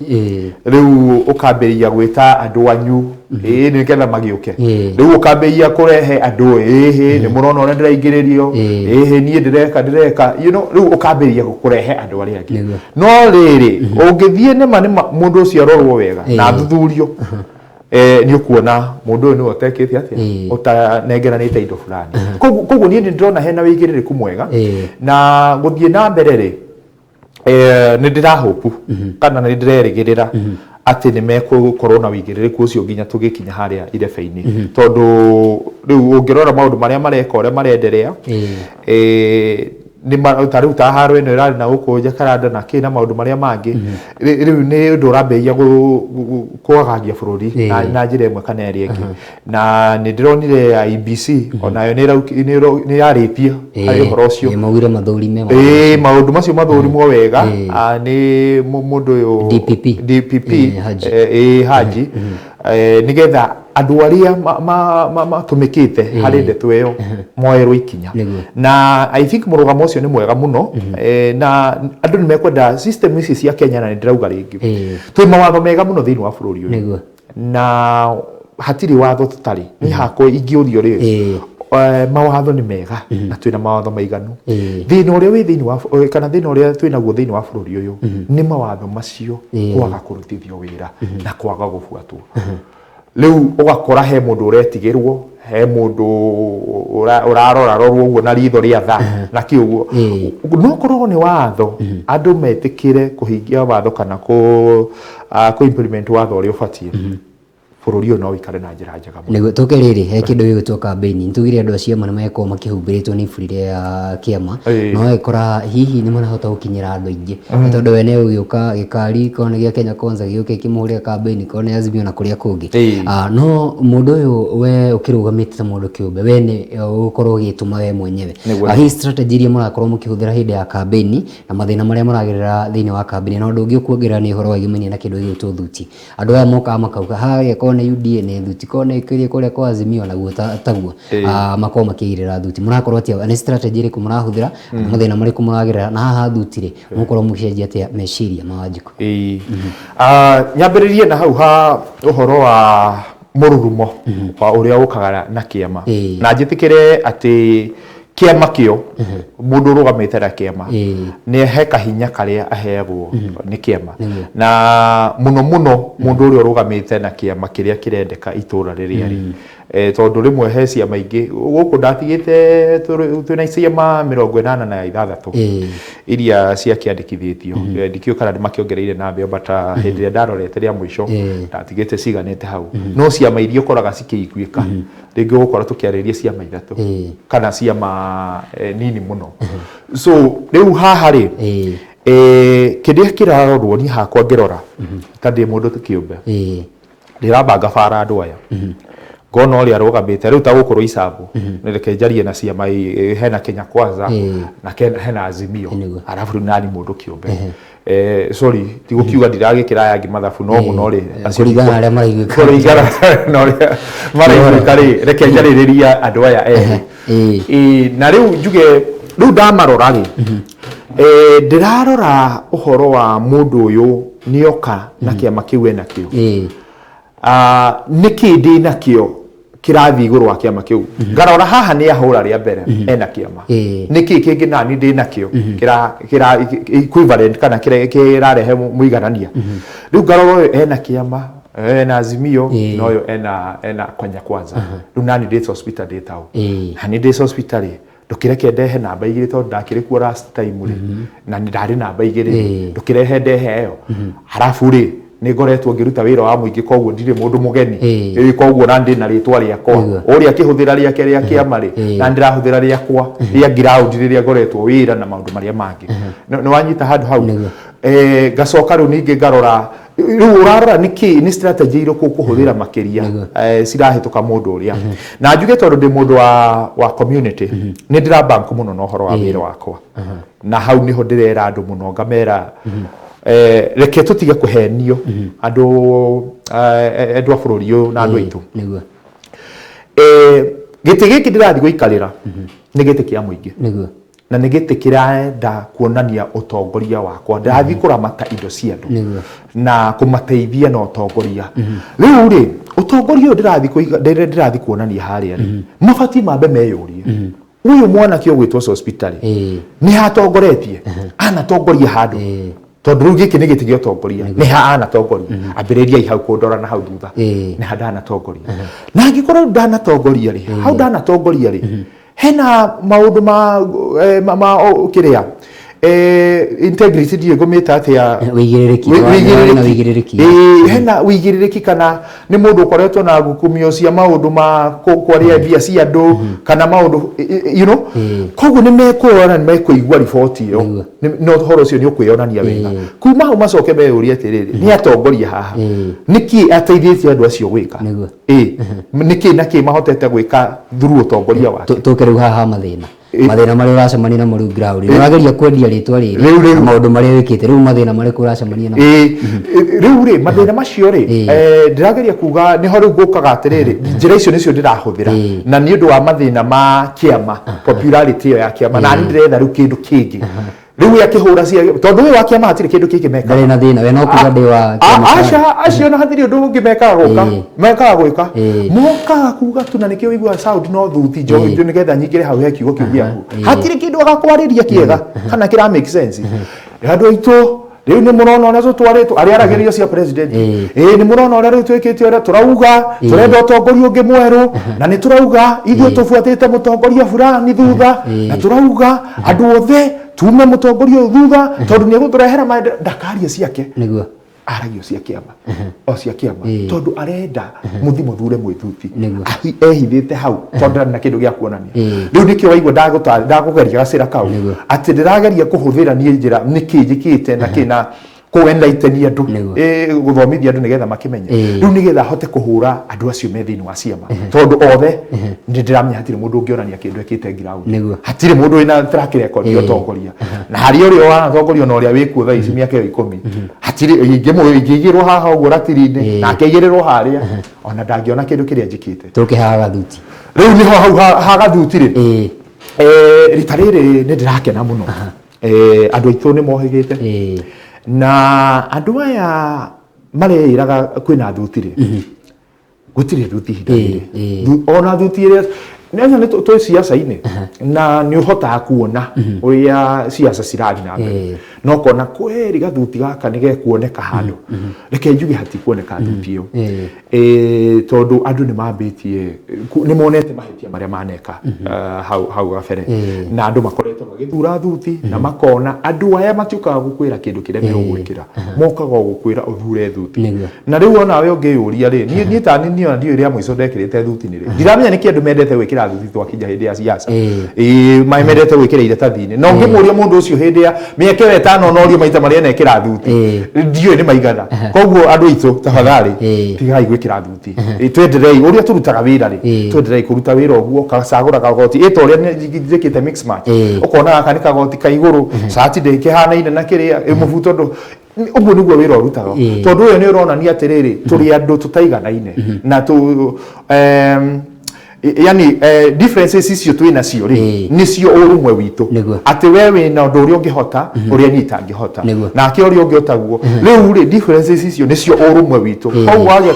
Rĩu ũkambĩrĩria gwĩta andũ anyu, ĩĩ, nĩgetha magĩũke. Rĩu ũkambĩrĩria kũrehe andũ, ĩhĩ, nĩ mũrona ũrĩa ndĩraingĩrĩrio, ĩhĩ, niĩ ndĩreka ndĩreka, rĩu ũkambĩrĩria kũrehe andũ arĩa angĩ. No rĩrĩ, ũngĩthiĩ nĩma nĩma mũndũ ũcio arorwo wega na athuthurio, nĩ ũkuona mũndũ ũyũ nĩwe ũtekĩte atĩa, ũtanengeranĩte indo fulani. Koguo niĩ nĩ ndĩrona hena wĩigĩrĩrĩku mwega. Na gũthiĩ na mbere rĩ, nĩ ndĩrahopu kana nĩ ndĩrerĩgĩrĩra atĩ nĩ mekũkorwo na wĩigĩrĩrĩku ũcio nginya tũgĩkinya harĩa irebe-inĩ, tondũ rĩu ũngĩrora maũndũ marĩa mareka, ũrĩa marenderea, ta rĩu ta haro ĩno ĩrarĩ na gũkũ Jakaranda na kĩ na maũndũ marĩa mangĩ, rĩu nĩ ũndũ ũrambĩrĩria kwagagia bũrũri na njĩra ĩmwe kana ĩrĩa ĩngĩ. Na nĩ ndĩronire IEBC onayo nĩ yarĩtie harĩ ũhoro ũcio. Maugire mathũrime. Ĩĩ, maũndũ macio mathũrimwo wega. Nĩ mũndũ ũyũ DPP. DPP. Haji. Ĩĩ, Haji, nĩgetha andũ arĩa matũmĩkĩte harĩ ndeto ĩyo moerwo ikinya. Na I think mũrũgamo ũcio nĩ mwega mũno. Na andũ nĩ mekwenda system ici cia Kenya, na nĩ ndĩrauga rĩngĩ, twĩ mawatho mega mũno thĩinĩ wa bũrũri ũyũ. Na hatirĩ watho tũtarĩ. Niĩ hakwa ingĩũrio rĩ, mawatho nĩ mega na twĩna mawatho maiganu. Thĩna ũrĩa wĩ thĩinĩ wa kana thĩna ũrĩa twĩ naguo thĩinĩ wa bũrũri ũyũ nĩ mawatho macio kwaga kũrutithio wĩra na kwaga gũbuatwo. Rĩu ũgakora he mũndũ ũretigĩrwo, he mũndũ ũrarorarorwo ũguo na ritho rĩa tha na kĩ ũguo. No korwo nĩ watho, andũ metĩkĩre kũhingia watho kana kũ implement watho ũrĩa ũbatiĩ, bũrũri ũyũ no ũikare na njĩra njega mũno. Nĩguo tũke rĩrĩ, he kĩndũ gĩgwĩtwo campaign. Nĩ tugire andũ a ciama nĩ magĩkorwo makĩhumbĩrĩtwo nĩ iburi rĩa kĩama, no ũgakora hihi nĩ marahota gũkinyĩra andũ aingĩ, nĩ tondũ we nĩ egũgĩũka gĩkari korwo nĩ gĩa Kenya Kwanza gĩũke kĩmũhũrĩre campaign, korwo nĩ Azimio na kũrĩa kũngĩ. No mũndũ ũyũ we ũkĩrũgamĩte ta mũndũ kĩũmbe, we nĩ ũgũkorwo ũgĩtũma we mwenyewe. Hihi strategy iria mũrakorwo mũkĩhũthĩra hĩndĩ ya campaign na mathĩna marĩa mũragerera thĩinĩ wa campaign, na ũndũ ũngĩ ũkuongerera nĩ ũhoro wegĩmainie na kĩndũ gĩgwĩtwo thuti. Andũ aya mokaga makauga harĩa korwo nĩ UDA nĩ thuti, korwo nĩ kĩrĩa kũrĩa kwa Azimio naguo taguo, makorwo makĩigĩrĩra thuti. Mũrakorwo atĩa, nĩ strategy ĩrĩkũ mũrahũthĩra, na mathĩna marĩkũ mũragerera, na haha thuti rĩ, mũgũkorwo mũgĩcenjia atĩa meciria ma Wanjikũ? Nyambĩrĩrie na hau ha ũhoro wa mũrurumo wa ũrĩa ũkaga na kĩama. Na njĩtĩkĩre atĩ kĩama kĩo, mũndũ ũrũgamĩte na kĩama, nĩ he kahinya karĩa aheagwo nĩ kĩama, na mũno mũno mũndũ ũrĩa ũrũgamĩte na kĩama kĩrĩa kĩrendeka itũra rĩrĩa rĩ, tondũ rĩmwe he ciama ingĩ gũkũ ndatigĩte twĩna ciama 86 iria ciakĩandĩkithĩtio. Ndikĩũĩ kana makĩongereire namba ĩyo, but hĩndĩ ĩrĩa ndarorete rĩa mũico ndatigĩte ciganĩte hau. No ciama iria ũkoraga cikĩiguĩka, rĩngĩ ũgũkora tũkĩarĩria ciama ithatũ kana ciama nini mũno. So rĩu haha rĩ, kĩrĩa kĩrarorwo, niĩ hakwa ngĩrora ta ndĩ mũndũ kĩũmbe, ndĩrabanga bara andũ aya, ngona ũrĩa arũgamĩte rĩu ta gũkũ Roysambu, reke njarie na ciama, hena Kenya Kwanza na hena Azimio, arabu rĩu nani mũndũ kĩũmbe. Sorry, ti gũkiuga ndiragĩkĩra aya angĩ mathabu, no mũno rĩ, acio Kũringana na arĩa maraiguĩka. Kũringana na ũrĩa maraiguĩka rĩ, reke njarĩrĩria andũ aya erĩ. Ĩĩ, na rĩu njuge rĩu ndamarora rĩ, ndĩrarora ũhoro wa mũndũ ũyũ nĩoka na kĩama kĩu enakĩo. Nĩkĩ ndĩ nakĩo kĩrathiĩ igũrũ wa kĩama kĩu? Ngarora haha nĩ ahũra rĩa mbere ena kĩama, nĩkĩ kĩngĩ nani ndĩ nakĩo kĩra kĩra equivalent kana kĩrarehe mũiganania? Rĩu ngarora ũyũ ena kĩama, ena Azimio, na ũyũ ena Kenya Kwanza. Rĩu nani ndĩ hospital ndĩ taũ, na nĩ ndĩ hospital rĩ, ndũkĩreke ndehe namba igĩrĩ, tondũ ndakĩrĩ kuo last time rĩ, na nĩ ndarĩ namba igĩrĩ rĩ, ndũkĩrehe ndehe ĩyo. Harabu rĩ, nĩ ngoretwo ngĩruta wĩra wa mũingĩ, koguo ndirĩ mũndũ mũgeni. Koguo na ndĩ na rĩtwa rĩakwa. Ũrĩa akĩhũthĩra rĩake rĩa kĩama rĩ, na ndĩrahũthĩra rĩakwa rĩa ground rĩrĩa ngoretwo wĩra na maũndũ marĩa mangĩ. Nĩ wanyita handũ hau? Ngacoka rĩu ningĩ ngarora, rĩu ũrarora nĩkĩ, nĩ strategy irĩkũ ũkũhũthĩra makĩria cirahĩtũka mũndũ ũrĩa. Na njuge tondũ ndĩ mũndũ wa community, nĩ ndĩra bank mũno na ũhoro wa wĩra wakwa, na hau nĩho ndĩrera andũ mũno, ngamera reke tũtige kũhenio, andũ endwa bũrũri ũyũ na andũ aitũ. Gĩtĩ gĩkĩ ndĩrathiĩ gũikarĩra nĩ gĩtĩ kĩa mũingĩ. Na nĩ gĩtĩ kĩrenda kuonania ũtongoria wakwa. Ndĩrathiĩ kũramata indo cia andũ na kũmateithia na ũtongoria. Rĩu rĩ, ũtongoria ũyũ ndĩrathiĩ kũiga, ndĩrathiĩ kuonania harĩa rĩ, mabatiĩ mambe meyũrie, ũyũ mwanake ũgwĩtwo Sospeter rĩ, nĩ hatongoretie, anatongoria handũ? Tondũ rĩu gĩkĩ nĩ gĩtĩ gĩa ũtongoria, nĩ ha anatongoria? Ambĩrĩriai hau kũndora na hau thutha, nĩ ha ndanatongoria? Na angĩkorwo rĩu ndanatongoria rĩ, hau ndanatongoria rĩ, hena maũndũ ma kĩrĩa, integrity, ndiũĩ ngũmĩta atĩa. Wĩigĩrĩrĩki. Wĩigĩrĩrĩki. Wĩigĩrĩrĩki. Ĩĩ, hena wĩigĩrĩrĩki, kana nĩ mũndũ ũkoretwo na ngukumio cia maũndũ ma kwarĩa mbia cia andũ kana maũndũ koguo nĩ mekũrora na nĩ mekũigua riboti ĩyo. Na ũhoro ũcio nĩ ũkwĩyonania wega. Kuma hau macoke meyũrie atĩrĩrĩ, nĩ atongoria haha, nĩkĩ ateithĩtie andũ acio gwĩka? Ĩĩ, nĩkĩ na kĩ mahotete gwĩka through ũtongoria wake? Tũke rĩu haha mathĩna. Mathĩna marĩa ũracemania namo rĩu ground, nĩ ũrageria kwendia rĩtwa rĩrĩ Rĩu. na maũndũ marĩa wĩkĩte rĩu, mathĩna marĩkũ ũracemania namo? Ĩĩ, rĩu rĩ, mathĩna macio rĩ, ndĩrageria kuga nĩho rĩu ngũkaga atĩrĩrĩ, njĩra icio nĩcio ndĩrahũthĩra, na nĩ ũndũ wa mathĩna ma kĩama, popularity ĩyo ya kĩama, na niĩ ndĩretha rĩu kĩndũ kĩngĩ rĩu we akĩhũra cia, tondũ ũyũ wa kĩama hatirĩ kĩndũ kĩngĩ mekaga. Ndarĩ na thĩna, we no kuga ndĩ wa kĩama fulani. Aca, acio na hatirĩ ũndũ ũngĩ mekaga gũka, mekaga gwĩka, mokaga kuga tu, na nĩkĩo ũiguaga sound no thuti njohi, nĩgetha nyingĩre hau he kiugo kĩu gĩaku. Hatirĩ kĩndũ agakwarĩria kĩega kana kĩra make sense. Andũ aitũ, rĩu nĩ mũrona ũrĩa tũtwarĩtwo, arĩa aragĩrĩrio cia president, ĩĩ, nĩ mũrona ũrĩa rĩu twĩkĩte, ũrĩa tũrauga tũrenda ũtongoria ũngĩ mwerũ, na nĩ tũrauga ithuĩ tũbuatĩte mũtongoria fulani thutha, na tũrauga andũ othe tume mũtongoria ũyũ thutha tondũ nĩ egũtũrehera maendeleo. Ndakarie ciake. Aragio cia kĩama, o cia kĩama, tondũ arenda mũthi mũthure mwĩthuti. Ehithĩte hau tondũ ndarĩ na kĩndũ gĩa kuonania. Rĩu nĩkĩo waigua ndakũgeria gacĩra kau, atĩ ndĩrageria kũhũthĩra niĩ njĩra nĩkĩ njĩkĩte na kĩ na kũ-enlightenia andũ, gũthomithia andũ nĩgetha makĩmenye. Rĩu nĩgetha hote kũhũra andũ acio me thĩinĩ wa ciama, tondũ othe nĩ ndĩramenya hatirĩ mũndũ ũngĩonania kĩndũ ekĩte ground. Hatirĩ mũndũ wĩna track record ya ũtongoria, na harĩa ũrĩa wanatongoria na ũrĩa wĩkuo thaa ici mĩaka ĩyo 10, hatirĩ ingĩigĩrwo haha ũguo ratiri-inĩ, nake aigĩrĩrwo harĩa, ona ndangĩona kĩndũ kĩrĩa njĩkĩte. Tũke haha gathuti. Rĩu nĩho hau ha gathuti rĩ, rita rĩrĩ nĩ ndĩrakena mũno. Andũ aitũ nĩ mohĩgĩte, na andũ aya mareĩraga kwĩna thuti rĩ, gũtirĩ thuti ihinda rĩrĩ. Ona thuti ĩrĩa nĩ nĩ twĩ ciaca-inĩ, na nĩ ũhotaga kuona ũrĩa ciaca cirathiĩ na mbere, na ũkona kweri gathuti gaka nĩ gekuoneka handũ. Reke njuge hatikuoneka thuti ĩyo. Tondũ andũ nĩ mambĩtie, nĩ monete mahĩtia marĩa maneka hau hau gabere, na andũ makoretwo magĩthura thuti na makona andũ aya matiũkaga gũkwĩra kĩndũ kĩrĩa megũgwĩkĩra, mokaga o gũkwĩra ũthure thuti. Na rĩu onawe ũngĩyũria rĩ, niĩ ta niĩ ona ndiũĩ rĩa mũico ndekĩrĩte thuti nĩ rĩ. Ndiramenya nĩkĩ andũ mendete gwĩkĩra thuti twakinya hĩndĩ ya siasa. Ĩĩ, mendete gwĩkĩra iratathi-inĩ, na ũngĩmũria mũndũ ũcio hĩndĩ ya mĩaka ĩyo 5 norio maita marĩa enekĩra thuti, ndiũĩ nĩ maigana. Koguo andũ aitũ, tafadhali, tigai gwĩkĩra thuti. Twenderei ũrĩa tũrutaga wĩra rĩ, twenderei kũruta wĩra ũguo, ũgacagũra kagoti ĩ ta ũrĩa njĩkĩte mix match, ũkona gaka nĩ kagoti ka igũrũ, cati ndĩkĩhanaine na kĩrĩa ĩ mũbuto ndũ ũguo nĩguo wĩra ũrutagwo. Tondũ ũyũ nĩ ũronania atĩrĩrĩ, tũrĩ andũ tũtaiganaine na tũ yani differences icio twĩ nacio rĩ, nĩcio ũrũmwe witũ. Atĩ we wĩna ũndũ ũrĩa ũngĩhota, ũrĩa niĩ itangĩhota, nake ũrĩa ũngĩ ũtaguo. Rĩu rĩ, differences icio nĩcio ũrũmwe witũ. Koguo wagĩa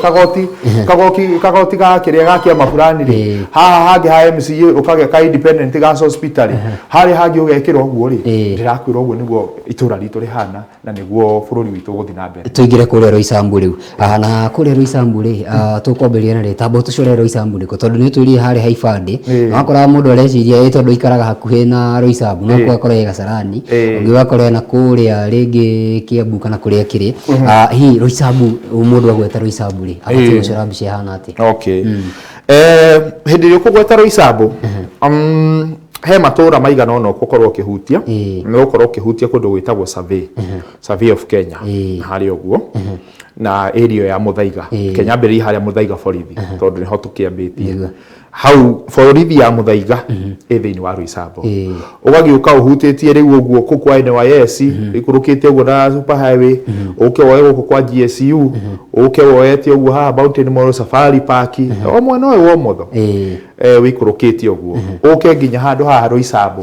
kagoti ga kĩrĩa ga kĩama fulani rĩ, haha hangĩ ha MCA ũkagĩa ka independent ga hospital, harĩa hangĩ ũgekĩra ũguo rĩ, ndĩrakwĩra ũguo nĩguo itũra ritũ rĩhana na nĩguo bũrũri witũ ũgũthiĩ na mbere. Tũingĩre kũrĩa Roysambu rĩu. Na kũrĩa Roysambu rĩ, tũkwambĩrĩria na rĩ, tamba ũtũcorere Roysambu nĩkũ, tondũ nĩ ũtwĩrire harĩa ha ibandĩ, na wakoraga mũndũ areciria ĩ tondũ aikaraga hakuhĩ na Roysambu, no ũgakora ĩ Gacharani, ũngĩ ũgakora ena kũrĩa rĩngĩ Kiambu kana kũrĩa kĩrĩ. Hihi Roysambu, mũndũ agweta Roysambu rĩ, abatiĩ gũcora mbica ĩhana atĩa? Okay. Hĩndĩ ĩrĩa ũkũgweta Roysambu, he matũra maigana ũna ũgũkorwo ũkĩhutia. Nĩ ũgũkorwo ũkĩhutia kũndũ gwĩtagwo Survey of Kenya, harĩa ũguo na area ya Muthaiga. Kenya ambĩrĩria harĩa Muthaiga borithi, tondũ nĩho tũkĩambĩtie. Hau borithi ya Muthaiga ĩ thĩinĩ wa Roysambu. Ũgagĩũka ũhutĩtie rĩu ũguo kũu kwa NYS, ĩikũrũkĩte ũguo na super highway, ũke woe gũkũ kwa GSU, ũke woete ũguo haha Mountain Mall, Safari Park, o mwena ũyũ wa ũmotho, wĩikũrũkĩte ũguo ũke nginya handũ haha Roysambu.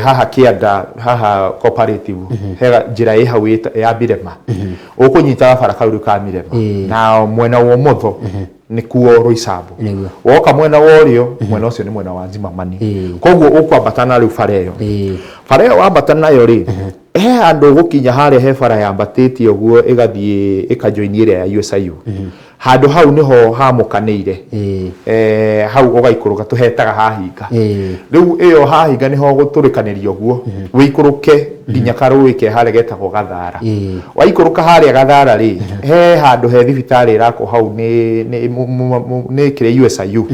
Haha kĩanda haha cooperative he njĩra ĩ hau ya Mirema, ũkũnyita gabara kau rĩu ka Mirema na mwena wa ũmotho nĩkuo Roysambu. Woka mwena wa ũrĩo, mwena ũcio nĩ mwena wa Zimamani. Koguo ũkwambata na rĩu bara ĩyo. Bara ĩyo wambata nayo rĩ, he handũ ũgũkinya harĩa he bara yambatĩte ũguo ĩgathiĩ ĩkajoini ĩrĩa ya USIU. Handũ hau nĩho hamũkanĩire. Hau ũgaikũrũka tũhetaga hahinga. Rĩu ĩyo hahinga nĩho gũtũrĩkanĩria ũguo wĩikũrũke nginya karũĩ ke harĩa getagwo Gathara. Waikũrũka harĩa Gathara rĩ, he handũ he thibitarĩ ĩrakwo hau nĩ kĩrĩa USIU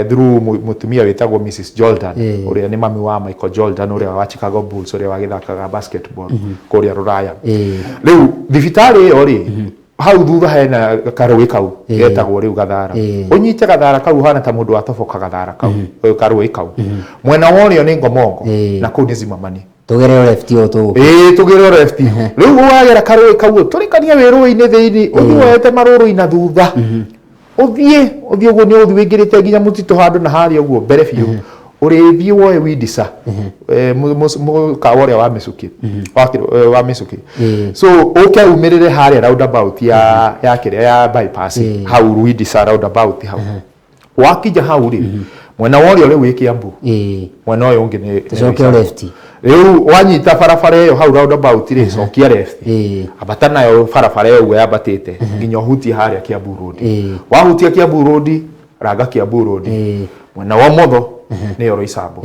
through mũtumia wĩtagwo Mrs Jordan, ũrĩa nĩ mami wa Michael Jordan ũrĩa wa Chicago Bulls, ũrĩa wagĩthakaga basketball kũrĩa Rũraya. Rĩu thibitarĩ ĩyo rĩ, hau thutha hena karũĩ kau getagwo rĩu Gathara. Ũnyite Gathara kau hana ta mũndũ watoboka Gathara kau, karũĩ kau. Mwena wa ũrĩo nĩ Ngomongo na kũu nĩ Zimamani. Tũgere left o tũgũka. Ĩĩ, tũgere left. Rĩu wagera karũĩ kau tũrĩkanie wĩ rũĩ-inĩ thĩinĩ, ũthiĩ woete marũrũ na thutha, ũthiĩ ũthiĩ ũguo nĩ ũthiĩ wĩingĩrĩte nginya mũtitũ handũ na harĩa ũguo mbere biũ, ũrĩthiĩ woe Widisa, mũkawa ũrĩa wa mĩcukĩ, wa mĩcukĩ. So ũke umĩrĩre harĩa roundabout ya kĩrĩa ya bypass hau Widisa roundabout hau. Wakinya hau rĩ, mwena wa ũrĩo rĩu wĩ Kiambu, mwena ũyũ ũngĩ nĩ Tũcoke o left. Rĩu wanyita barabara ĩyo hau roundabout rĩ, cokia left. Ambata nayo barabara ĩyo ũguo yambatĩte nginya ũhutie harĩa Kiambu Road. Wahutia Kiambu Road, ranga Kiambu Road. Mwena wa ũmotho nĩyo Roysambu.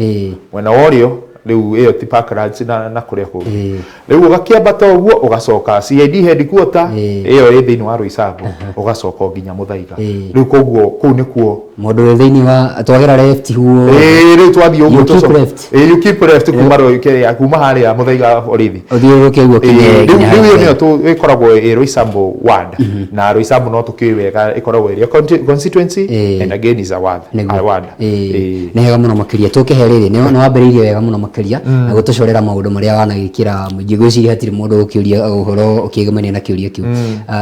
Mwena wa ũrĩo rĩu ĩyo ti Parklands na kũrĩa kũngĩ. Rĩu ũgakĩambata ũguo ũgacoka CID headquarter ĩyo ĩ thĩinĩ wa Roysambu, ũgacoka o nginya Mũthaiga. Rĩu koguo kũu nĩkuo Mũndũ wĩ thĩinĩ wa twagera left huo. Ĩĩ, rĩu twathiĩ ũguo You keep left. Ĩĩ, you keep left kuma kĩrĩa kuma harĩa Mũthaiga borithi. Ũthiũrũrũke ũguo kinye Rĩu nginya rĩu ĩyo harĩa. nĩyo ĩkoragwo ĩ Roysambu ward, na Roysambu no tũkĩũĩ wega ĩkoragwo ĩrĩ constituency and again is a ward. A ward. Nĩ hega mũno makĩria. Tũkĩhe rĩrĩ, nĩ wambĩrĩirie wega mũno makĩria na gũtũcorera maũndũ marĩa wanagĩkĩra mũingĩ. Ngwĩciria hatirĩ mũndũ ũkĩũria ũhoro ũkĩegemania na kĩũria kĩu.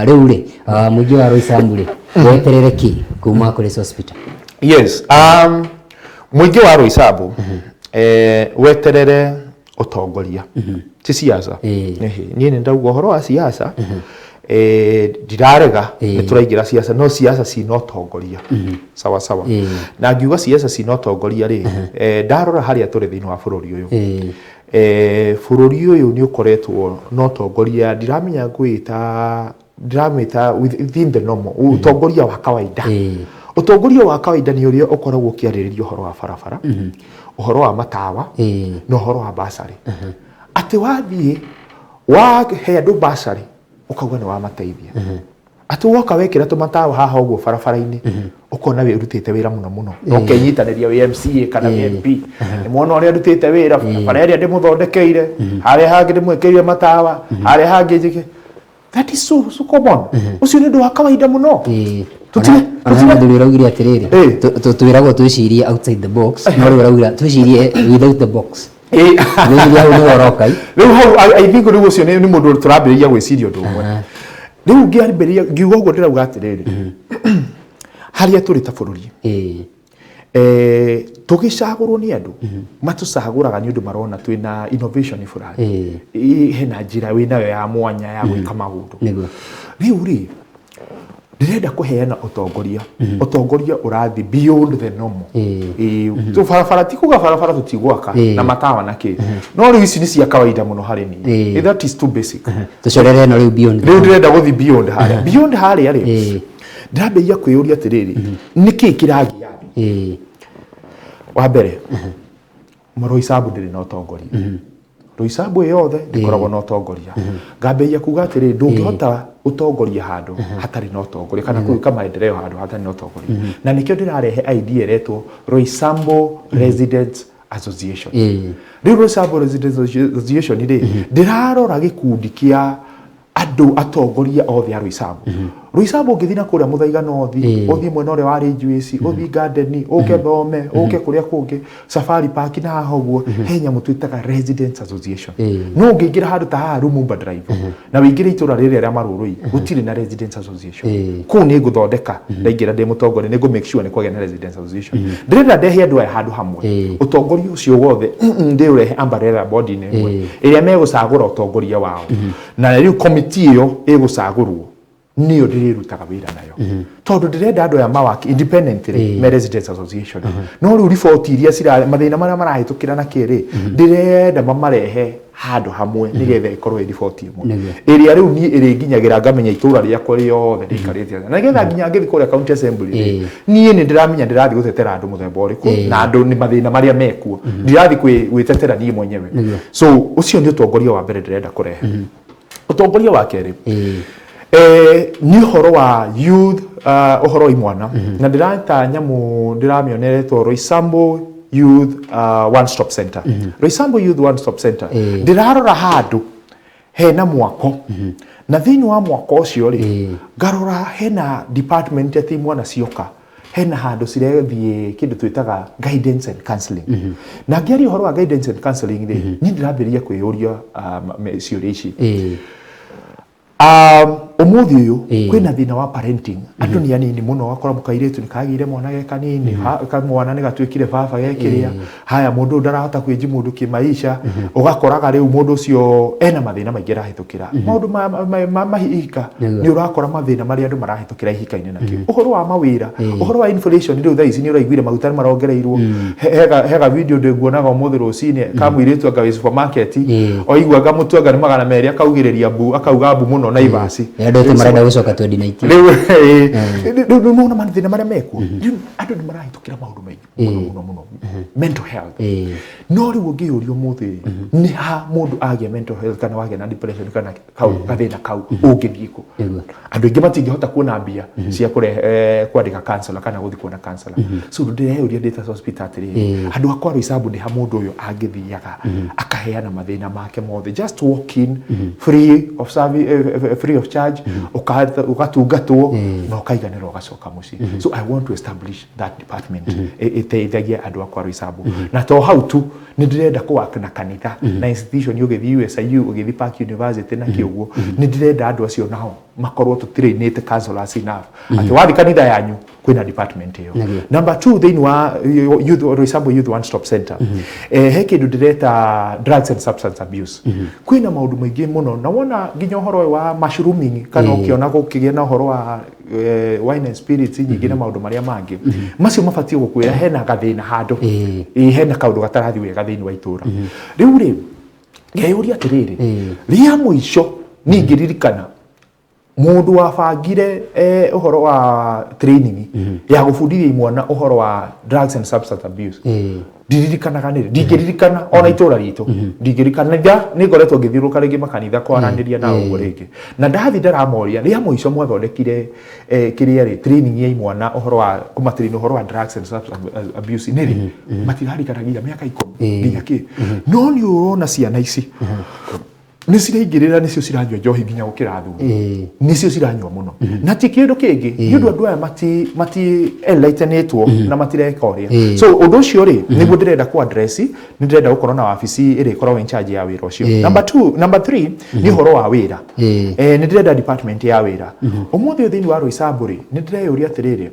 Rĩu rĩ, mũingĩ wa Roysambu rĩ, weterere kĩ kuma kũrĩ Sospeter? Yes, mũingĩ wa Roysambu weterere ũtongoria, ti siasa. Niĩ nĩ ndauga ũhoro wa siasa, ndirarega nĩ tũraingĩra siasa, no siasa cina ũtongoria sawa sawa. Na ngiuga siasa cina ũtongoria rĩ, ndarora harĩa tũrĩ thĩinĩ wa bũrũri ũyũ, bũrũri ũyũ nĩ ũkoretwo na ũtongoria ndiramenya ngwĩta, ndiramwĩta within the normal, ũtongoria wa kawaida. Ũtongoria wa kawaida nĩ ũrĩa ũkoragwo ũkĩarĩrĩria ũhoro wa barabara, ũhoro wa matawa na ũhoro wa basarĩ. Atĩ wathiĩ wahe andũ basarĩ ũkauga nĩ wamateithia, atĩ woka wekĩra tũmatawa haha ũguo barabara-inĩ ũkona wĩrutĩte wĩra mũno mũno, na ũkenyitanĩria wĩ MCA kana wĩ MP, nĩ mwona ũrĩa ndutĩte wĩra, barabara ĩrĩa ndĩmũthondekeire, harĩa hangĩ ndĩmwĩkĩrire matawa, harĩa hangĩ njĩke. That is so, so common. Ũcio nĩ ũndũ wa kawaida mũno. Ona mũthuri ũraugire atĩrĩrĩ, twĩragwo twĩcirie outside the box, no rĩu ũraugire twĩcirie without the box. Ngwĩciria hau nĩho ũroka. Rĩu hau I think rĩu ũcio nĩ mũndũ tũrambĩrĩria gwĩciria ũndũ ũmwe. Rĩu ngĩambĩrĩria ngiuga ũguo ndĩrauga atĩrĩrĩ, harĩa tũrĩ ta bũrũri, tũgĩcagũrwo nĩ andũ, matũcagũraga nĩ ũndũ marona twĩna innovation fulani, hena njĩra wĩnayo ya mwanya ya gwĩka maũndũ. Rĩu rĩ, ndĩrenda kũheana ũtongoria, ũtongoria ũrathiĩ beyond the normal. Barabara ti kuga barabara tũtigwaka na matawa na kĩ, no rĩu ici nĩ cia kawaida mũno harĩ niĩ. That is too basic. Tũcorere ĩno rĩu beyond. Rĩu ndĩrenda gũthiĩ beyond harĩa, beyond harĩa rĩ, ndĩrambĩrĩria kwĩyũria atĩrĩrĩ, nĩkĩ kĩragia andũ? Wa mbere, Roysambu ndĩrĩ na ũtongoria. Roysambu ĩ yothe ndĩkoragwo na ũtongoria. Ngambĩrĩria kuga atĩrĩrĩ, ndũngĩhota ũtongoria handũ hatarĩ na ũtongoria, kana gwĩka maendeleo handũ hatarĩ na ũtongoria. Na nĩkĩo ndĩrarehe idea ĩretwo Roysambu Residents Association. Rĩu Roysambu Residents Association rĩ, ndĩrarora gĩkundi kĩa andũ atongoria othe a Roysambu. Roysambu ũngĩthiĩ na kũrĩa Muthaiga North, ũthiĩ mwena ũrĩa wa Ridgeways, ũthiĩ Garden, ũke Thome, ũke kũrĩa kũngĩ, Safari Park na haha ũguo, he nyamũ twĩtaga Residents Association. No ũngĩingĩra handũ ta haha Lumumba Drive na wĩingĩre itũra rĩrĩa rĩa Marũrũi, gũtirĩ na Residents Association. Kũu nĩ ngũthondeka, ndaingĩra ndĩ mũtongoria nĩ ngũ make sure nĩ kwagĩa na Residents Association. Ndĩrenda ndehe andũ aya handũ hamwe, ũtongoria ũcio wothe ndĩũrehe umbrella body-inĩ ĩmwe ĩrĩa megũcagũra ũtongoria wao, na rĩu committee ĩyo ĩgũcagũrwo nĩyo ndĩrĩrutaga wĩra nayo, tondũ ndĩrenda andũ aya mawaki independently me Residents Association. No rĩu riboti iria cira mathĩna marĩa marahĩtũkĩra na kĩrĩ, ndĩrenda mamarehe handũ hamwe nĩgetha ĩkorwo ĩ riboti ĩmwe ĩrĩa rĩu niĩ ĩrĩnginyagĩra, ngamenya itũra rĩakwa rĩothe rĩikarĩte atĩa, na nĩgetha nginya ngĩthiĩ kũrĩa county assembly rĩ, niĩ nĩ ndĩramenya ndĩrathiĩ gũtetera andũ mũthemba ũrĩkũ na andũ nĩ mathĩna marĩa mekuo, ndirathiĩ gwĩtetera niĩ mwenyewe. So ũcio nĩ ũtongoria wa mbere ndĩrenda kũrehe. Ũtongoria wa kerĩ nĩ ũhoro wa youth, ũhoro wa imwana, na ndĩrata nyamũ ndĩramĩoneretwo Roysambu Youth One Stop Center. Roysambu Youth One Stop Center, ndĩrarora handũ hena mwako, na thĩinĩ wa mwako ũcio rĩ, ngarora hena department atĩ imwana cioka hena handũ cirethiĩ kĩndũ twĩtaga guidance and counseling. Na ngĩaria ũhoro wa guidance and counseling rĩ, niĩ ndĩrambĩrĩria kwĩyũria ciũria ici. Ũmũthĩ ũyũ kwĩna thĩna wa parenting, andũ nĩ anini mũno, wakora mũkairĩtu nĩ kagĩire mwana ge kanini, kamwana nĩ gatuĩkire baba gekĩrĩa haya, mũndũ ũyũ ndarahota kwĩnji mũndũ kĩmaisha, ũgakoraga rĩu mũndũ ũcio ena mathĩna maingĩ arahĩtũkĩra, maũndũ ma mahika. Nĩ ũrakora mathĩna marĩa andũ marahĩtũkĩra ihika-inĩ nakĩo, ũhoro wa mawĩra, ũhoro wa inflation. Rĩu thaa ici nĩ ũraiguire maguta nĩ marongereirwo. Hega video ndĩguonaga ũmũthĩ rũcinĩ ka mũirĩtu anga wĩ supermarket, oigua anga mũtu anga nĩ 200, akaugĩrĩria mbu, akauga mbu mũno Naivas. Andũ othe marenda gũcoka 2019. Rĩu rĩu nĩwona mathĩna marĩa mekuo. Rĩu andũ nĩ marahĩtũkĩra maũndũ maingĩ mũno mũno mũno, mental health. No rĩu ũngĩyũria ũmũthĩ nĩ ha mũndũ agĩa mental health kana wagĩa na depression kana kau gathĩna kau, ũngĩthiĩ kũ? Andũ aingĩ matingĩhota kuona mbia cia kũrehe kwandĩka counselor kana gũthiĩ kuona counselor. So ndĩreyũria ndĩ ta hospital atĩrĩrĩ, andũ akwa Roysambu, nĩ ha mũndũ ũyũ angĩthiaga akaheana mathĩna make mothe, just walk in free of service, free of charge, ũgatungatwo na ũkaiganĩra ũgacoka mũciĩ. So I want to establish that department ĩteithagia andũ akwa Roysambu. Na to hau tu, nĩ ndĩrenda kũwaka na kanitha na institution, ũgĩthiĩ USIU, ũgĩthiĩ Park University na kĩũguo, nĩ ndĩrenda andũ acio nao makorwo tũtrainĩte counselors enough atĩ wathiĩ kanitha yanyu kwĩna department ĩyo. Number two, thĩinĩ wa youth, Roysambu Youth One Stop Center, he kĩndũ ndĩreta drugs and substance abuse. Kwĩna maũndũ maingĩ mũno, na wona nginya ũhoro ũyũ wa mushrooming kana ũkĩona gũkĩgĩa na ũhoro wa wine and spirits nyingĩ na maũndũ marĩa mangĩ macio mabatiĩ gũkwĩra hena gathĩna handũ. Ĩĩ, hena kaũndũ gatarathiĩ wega thĩinĩ wa itũra rĩu rĩ. Ngeyũria atĩrĩrĩ, rĩa mũico ningĩririkana mũndũ wabangire ũhoro wa training ya gũbundithia imwana ũhoro wa drugs and substance abuse, ndiririkanaga nĩ ndingĩririkana ona itũra ritũ ndingĩririkana. Nĩ ngoretwo ngĩthiũrũrũka rĩngĩ makanitha kwaranĩria nao ũguo rĩngĩ, na ndathi ndaramoria, rĩa mũico mwathondekire kĩrĩa rĩ, training ya imwana ũhoro wa kũmatrain ũhoro wa drugs and substance abuse nĩ rĩ? Matirarikanagia mĩaka 10 nginya kĩ. No nĩ ũrona ciana ici nĩ ciraingĩrĩra, nĩcio ciranyua njohi nginya gũkĩra athuri, nĩcio ciranyua mũno, na ti kĩndũ kĩngĩ, nĩ ũndũ andũ aya mati enlightenĩtwo na matireka ũrĩa. So ũndũ ũcio rĩ, nĩguo ndĩrenda ku address. Nĩ ndĩrenda gũkorwo na wabici ĩrĩa ĩkoragwo in charge ya wĩra ũcio. Number two, number three nĩ ũhoro wa wĩra. Nĩ ndĩrenda department ya wĩra. Ũmũthĩ ũyũ thĩinĩ wa Roysambu rĩ, nĩ ndĩreyũria atĩrĩrĩ,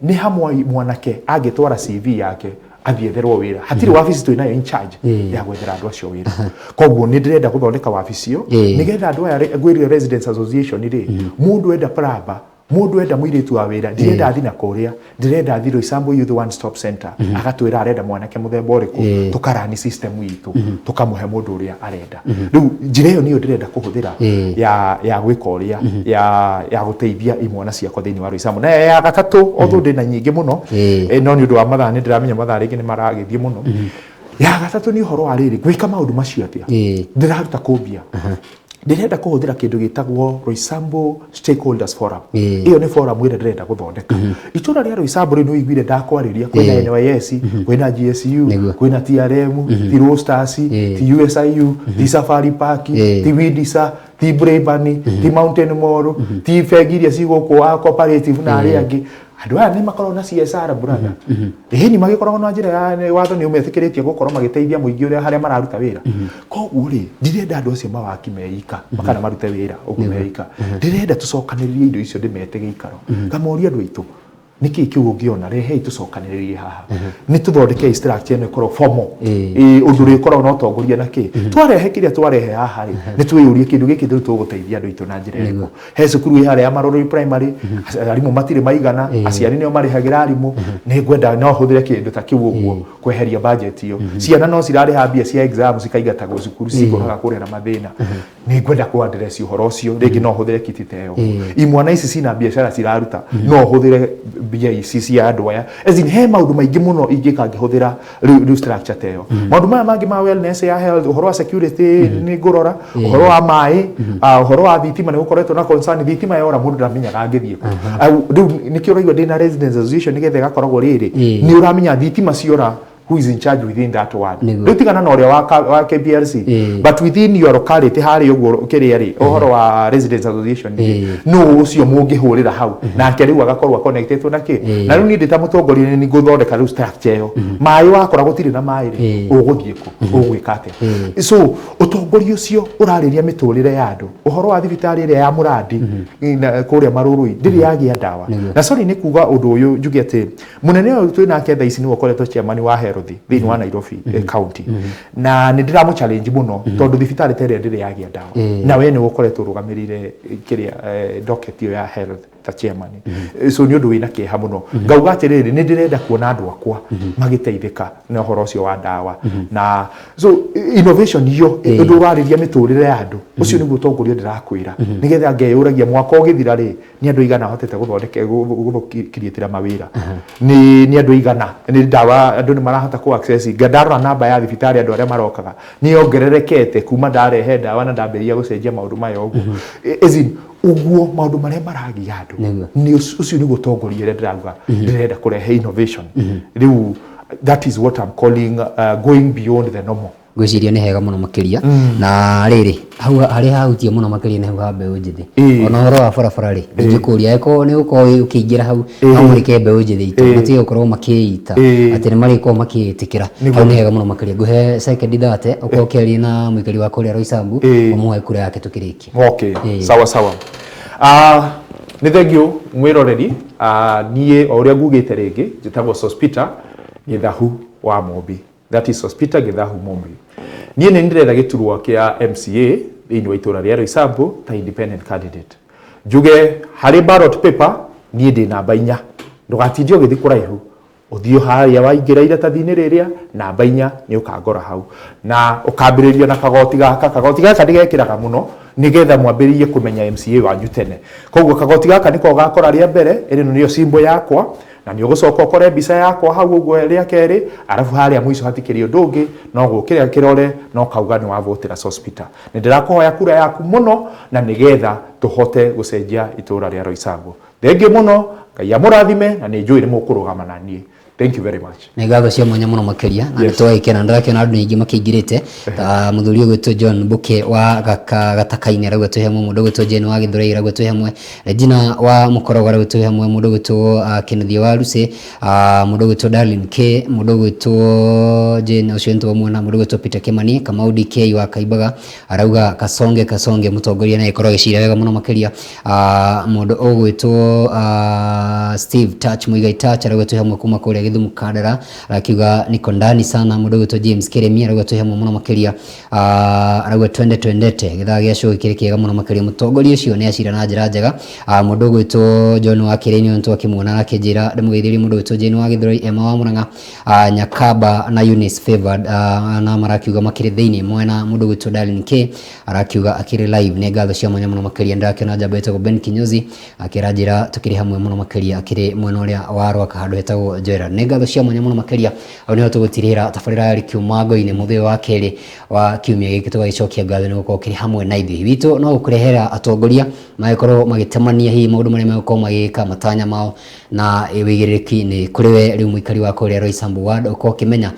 nĩ hamwe mwanake angĩtwara CV yake athiĩ etherwo wĩra? Hatirĩ wabici twĩ nayo in charge ya gwethera andũ acio wĩra. Koguo nĩ ndĩrenda gũthondeka wabici ĩyo nĩgetha andũ aya ngwĩrire Residents Association rĩ, mũndũ enda plumber, mũndũ enda mũirĩtu wa wĩra, ndirenda athi na kũrĩa, ndĩrenda athi Roysambu Youth One Stop Center, agatwĩra arenda mwanake mũthemba ũrĩkũ, tũkarani system itũ, tũkamũhe mũndũ ũrĩa arenda. Rĩu njĩra ĩyo nĩyo ndĩrenda kũhũthĩra ya gwĩka ũrĩa ya gũteithia imwana ciakwa thĩinĩ wa Roysambu. Na ya gatatũ, although ndĩna nyingĩ mũno, no nĩ ũndũ wa mathaa, nĩ ndĩramenya mathaa rĩngĩ nĩ maragĩthiĩ mũno. Ya gatatũ nĩ ũhoro wa rĩrĩ, gwĩka maũndũ macio atĩa? Ndĩraruta kũmbia. Ndĩrenda kũhũthĩra kĩndũ gĩtagwo Roysambu Stakeholders Forum. Ĩĩ. Ĩyo nĩ forum ĩrĩa ndĩrenda gũthondeka. Itũra rĩa Roysambu rĩu nĩ ũiguire ndakwarĩria, kwĩna NYS, kwĩna GSU, Nĩguo. Kwĩna TRM, ti Roasters, ti USIU, ti Safari Park, ti Widisa, ti Braeburn, ti Mountain Mall, ti bengi iria ci gũkũ wa cooperative na arĩa angĩ. Andũ aya nĩ makoragwo na CSR, brother. Ĩni magĩkoragwo na njĩra ya watho nĩ ũmetĩkĩrĩtie gũkorwo magĩteithia mũingĩ ũrĩa harĩa mararuta wĩra. Koguo rĩ, ndirenda andũ acio mawaki meika kana marute wĩra ũguo meika. Ndĩrenda tũcokanĩrĩrie indo icio, ndĩmete gĩikaro, ngamoria, andũ aitũ, nĩkĩ kĩu ũngĩona, rehei tũcokanĩrĩrie haha, nĩ tũthondekei structure ĩno ĩkorwo formal. Ĩĩ, ũndũ ũrĩkoragwo na ũtongoria na kĩ twarehe kĩrĩa twarehe haha rĩ, nĩ twĩyũrie kĩndũ gĩkĩ rĩu tũgũteithia andũ aitũ na njĩra ĩrĩkũ. He cukuru ĩ harĩa ya Marũrũi Primary, arimũ matirĩ maigana, aciari nĩo marĩhagĩra arimũ. Nĩ ngwenda no hũthĩre kĩndũ ta kĩu ũguo kweheria budget ĩyo. Ciana no cirarĩha mbia cia exam cikaingatagwo cukuru, cikoraga kũrĩa na mathĩna. Nĩ ngwenda kũ address ũhoro ũcio. Rĩngĩ no hũthĩre kiti ta ĩyo. Imwana ici cina biacara ciraruta, no hũthĩre mbia ici cia andũ aya. As in, he maũndũ maingĩ mũno ingĩka ngĩhũthĩra rĩu structure ta ĩyo. Maũndũ maya mangĩ ma wellness ya health, ũhoro wa security nĩ ngũrora, ũhoro wa maĩ, ũhoro wa thitima, nĩ gũkoretwo na concern, thitima yora mũndũ ndamenyaga angĩthiĩ kũ. Rĩu nĩkĩo ũraigua ndĩna residents association, nĩgetha ĩgakoragwo rĩrĩ nĩ ũramenya thitima ciora, who is in charge within that ward. Rĩu tigana na ũrĩa wa KPLC, but within your locality harĩa ũguo kĩrĩa rĩ, ũhoro wa residents association rĩ, nũ ũcio mũngĩhũrĩra hau nake rĩu agakorwo connected na kĩ. Na rĩu niĩ ndĩ ta mũtongoria nĩ ngũthondeka rĩu structure ĩyo. Maĩ, wakora gũtirĩ na maĩ rĩ, ũgũthiĩ kũ, ũgwĩka atĩa? So ũtongoria ũcio ũrarĩria mĩtũrĩre ya andũ. Ũhoro wa thibitarĩ ĩrĩa ya Mũrandi kũrĩa Marũrũi ndĩrĩ yagĩa ndawa. Na sorry nĩ kuga ũndũ ũyũ, njuge atĩ mũnene ũyũ twĩ nake thaa ici nĩwe ũkoretwo chairman wa health thĩinĩ wa Nairobi county, na nĩ ndĩramũ challenge mũno tondũ thibitarĩ ta ĩrĩa ndĩrĩ yagĩa ndawa, na we nĩwe ũkoretwo ũrũgamĩrĩire kĩrĩa docket ĩyo ya health ta chairman. So nĩ ũndũ wĩna kĩeha mũno. Ngauga atĩrĩrĩ, nĩ ndĩrenda kuona andũ akwa magĩteithĩka na ũhoro ũcio wa ndawa. Na so innovation iyo, ũndũ ũrarĩria mĩtũrĩre ya andũ, ũcio nĩguo ũtongoria ndĩrakwĩra, nĩgetha ngeyũragia mwaka ũgĩthira rĩ, nĩ andũ aigana hotete gũthondeka gũkiriĩtĩra mawĩra, nĩ andũ aigana, nĩ ndawa andũ nĩ marahota kũ access. Nga ndarora namba ya thibitarĩ, andũ arĩa marokaga nĩ yongererekete kuma ndarehe ndawa na ndambĩrĩria gũcenjia maũndũ maya ũguo. As in, ũguo maũndũ marĩa maragia andũ, nĩ ũcio nĩguo ũtongoria ũrĩa ndĩrauga ndĩrenda kũrehe innovation. Rĩu that is what I'm calling going beyond the normal. Ngwĩciria nĩ hega mũno makĩria. Na rĩrĩ, hau harĩa hahutie mũno makĩria nĩ hau ha mbeũ njĩthĩ. Ona ũhoro wa barabara rĩ, ndingĩkũria angĩkorwo nĩ ũgũkorwo ũkĩingĩra hau, no mũrĩke mbeũ njĩthĩ itũ matige gũkorwo makĩita atĩ nĩ marĩkorwo makĩĩtĩkĩra. Hau nĩ hega mũno makĩria. Ngũhe sekendi 30 ũkorwo ũkĩaria na mũikari wa kũrĩa Roysambu, ũmũhe kura yake tũkĩrĩkia. Okay, sawa sawa. Nĩ thengio mwĩroreri. Niĩ o ũrĩa ngugĩte rĩngĩ, njĩtagwo Sospeter Gĩthahu wa Mũmbi, that is Sospeter Gĩthahu Mũmbi. Niĩ nĩ ndĩretha gĩturwa kĩa MCA thĩinĩ wa itũra rĩa Roysambu ta independent candidate. Njuge harĩ ballot paper niĩ ndĩ namba 4. Ndũgatindie ũgĩthiĩ kũraihu, ũthiĩ harĩa waingĩra iratathi-inĩ rĩrĩa namba 4 nĩ ũkangora hau, na ũkambĩrĩria na kagoti gaka. Kagoti gaka ndĩgekĩraga mũno nĩgetha mwambĩrĩrie kũmenya MCA wanyu tene. Koguo kagoti gaka nĩko gakora rĩa mbere, ĩno nĩyo symbol yakwa, na nĩ ũgũcoka ũkore mbica yakwa hau ũguo rĩa kerĩ. Arabu harĩa mũico hatikĩrĩ ũndũ ũngĩ no gũkĩra kĩrore no kauga nĩ wavotera Sospeter. Nĩ ndĩrakũhoya kura yaku mũno na nĩgetha tũhote gũcenjia itũra rĩa Roysambu. Thengiũ mũno, Ngai amũrathime, na nĩ njũĩ nĩ mũkũrũgama na niĩ. Thank you very much. Nĩ ngatho cia mwanya mũno makĩria, na nĩ twagĩkena. Ndĩrakĩona andũ aingĩ makĩingĩrĩte, ta mũthuri ũgwĩtwo John Buke wa Gataka-inĩ arauga twĩ hamwe, mũndũ ũgwĩtwo Jane wa Gĩthũrai arauga twĩ hamwe, Regina wa Mũkorogo arauga twĩ hamwe, mũndũ ũgwĩtwo Kenneth wa Lucy, mũndũ ũgwĩtwo Darlene K, mũndũ ũgwĩtwo Jane ũcio nĩtwamuona, mũndũ ũgwĩtwo Peter Kimani, Kamau DK wa Kaimbaga arauga kasonge kasonge, mũtongoria nĩ agĩkorwo agĩcira wega mũno makĩria. Mũndũ ũgwĩtwo Steve Touch Muigai Touch arauga twĩ hamwe kuma kũrĩa Gĩthumo Kandara, arakiuga niko ndani sana. Mũndũ ũgwĩtwo James Kiremi arauga twĩ hamwe mũno makĩria, arauga twende twendete gĩthaa gĩa show kĩrĩ kĩega mũno makĩria, mũtongoria ũcio nĩ acira na njĩra njega. Mũndũ ũgwĩtwo John wa Kĩrĩini nĩtwakĩmuona, arakĩnjĩra ndĩmũgeithĩrie mũndũ ũgwĩtwo Jane wa Gĩthũrai, Emma wa Mũrang'a, Nyakaba na Eunice Favored, na marakiuga makĩrĩ thĩinĩ mwena. Mũndũ ũgwĩtwo Darlene K arakiuga akĩrĩ live. Nĩ ngatho cia mwanya mũno makĩria. Ndĩrakĩona njamba ĩtagwo Ben Kinyozi akĩranjĩra tũkĩrĩ hamwe mũno makĩria, akĩrĩ mwena ũrĩa wa Rwaka handũ hetagwo Joera. Nĩ ngatho cia mwanya mũno makĩria. Hau nĩho tũgũtirĩra tabarĩra ya Kiumango-inĩ mũthĩ ũyũ wa kerĩ wa kiumia gĩkĩ, tũgagĩcokia ngatho nĩ gũkorwo ũkĩrĩ hamwe na ithuĩ. Witũ no gũkũrehera atongoria magĩkorwo magĩtemania hihi maũndũ marĩa megũkorwo magĩka, matanya mao na wĩigĩrĩrĩki nĩ kũrĩ we rĩu mũikari wa kũrĩa Roysambu ward, ũkorwo ũkĩmenya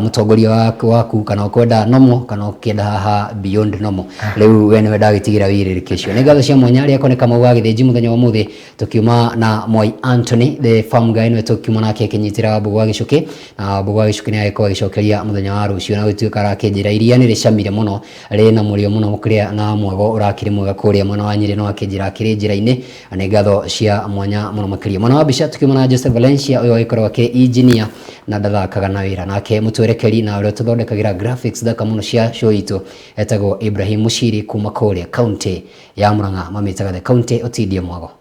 mũtongoria waku kana ũkwenda normal kana ũkĩenda haha beyond normal. Rĩu we nĩwe ndagĩtigĩra wĩigĩrĩrĩki ũcio. Nĩ ngatho cia mwanya rĩakwa nĩ Kamau wa Gĩthĩnji. Mũthenya wa ũmũthĩ tũkiuma na Mwai Anthony the farm guy, nĩwe tũkiuma nake akĩnyitĩra Wambũgũ wa Gĩcũkĩ, na Wambũgũ wa Gĩcũkĩ nĩ agĩkorwo agĩcokeria mũthenya wa rũciũ, na gũtuĩka arakĩnjĩra iria nĩ rĩcamire mũno, rĩna mũrĩo mũno kũrĩa na mwago ũrakĩrĩ mwega kũrĩa mwena wa Nyĩrĩ, no akĩnjĩra akĩrĩ njĩra-inĩ. Na nĩ ngatho cia mwanya mũno makĩria. Mwena wa mbica tũkiuma na Jose Valencia, ũyũ agĩkorwo akĩrĩ engineer na ndathakaga na wĩra nake, mũtwerekeri na ũrĩa ũtũthondekagĩra graphics thaka mũno cia show itũ etagwo Ibrahim Mushiri kuma kũrĩa county ya Murang'a, mamĩtaga the county Otidio Mwago.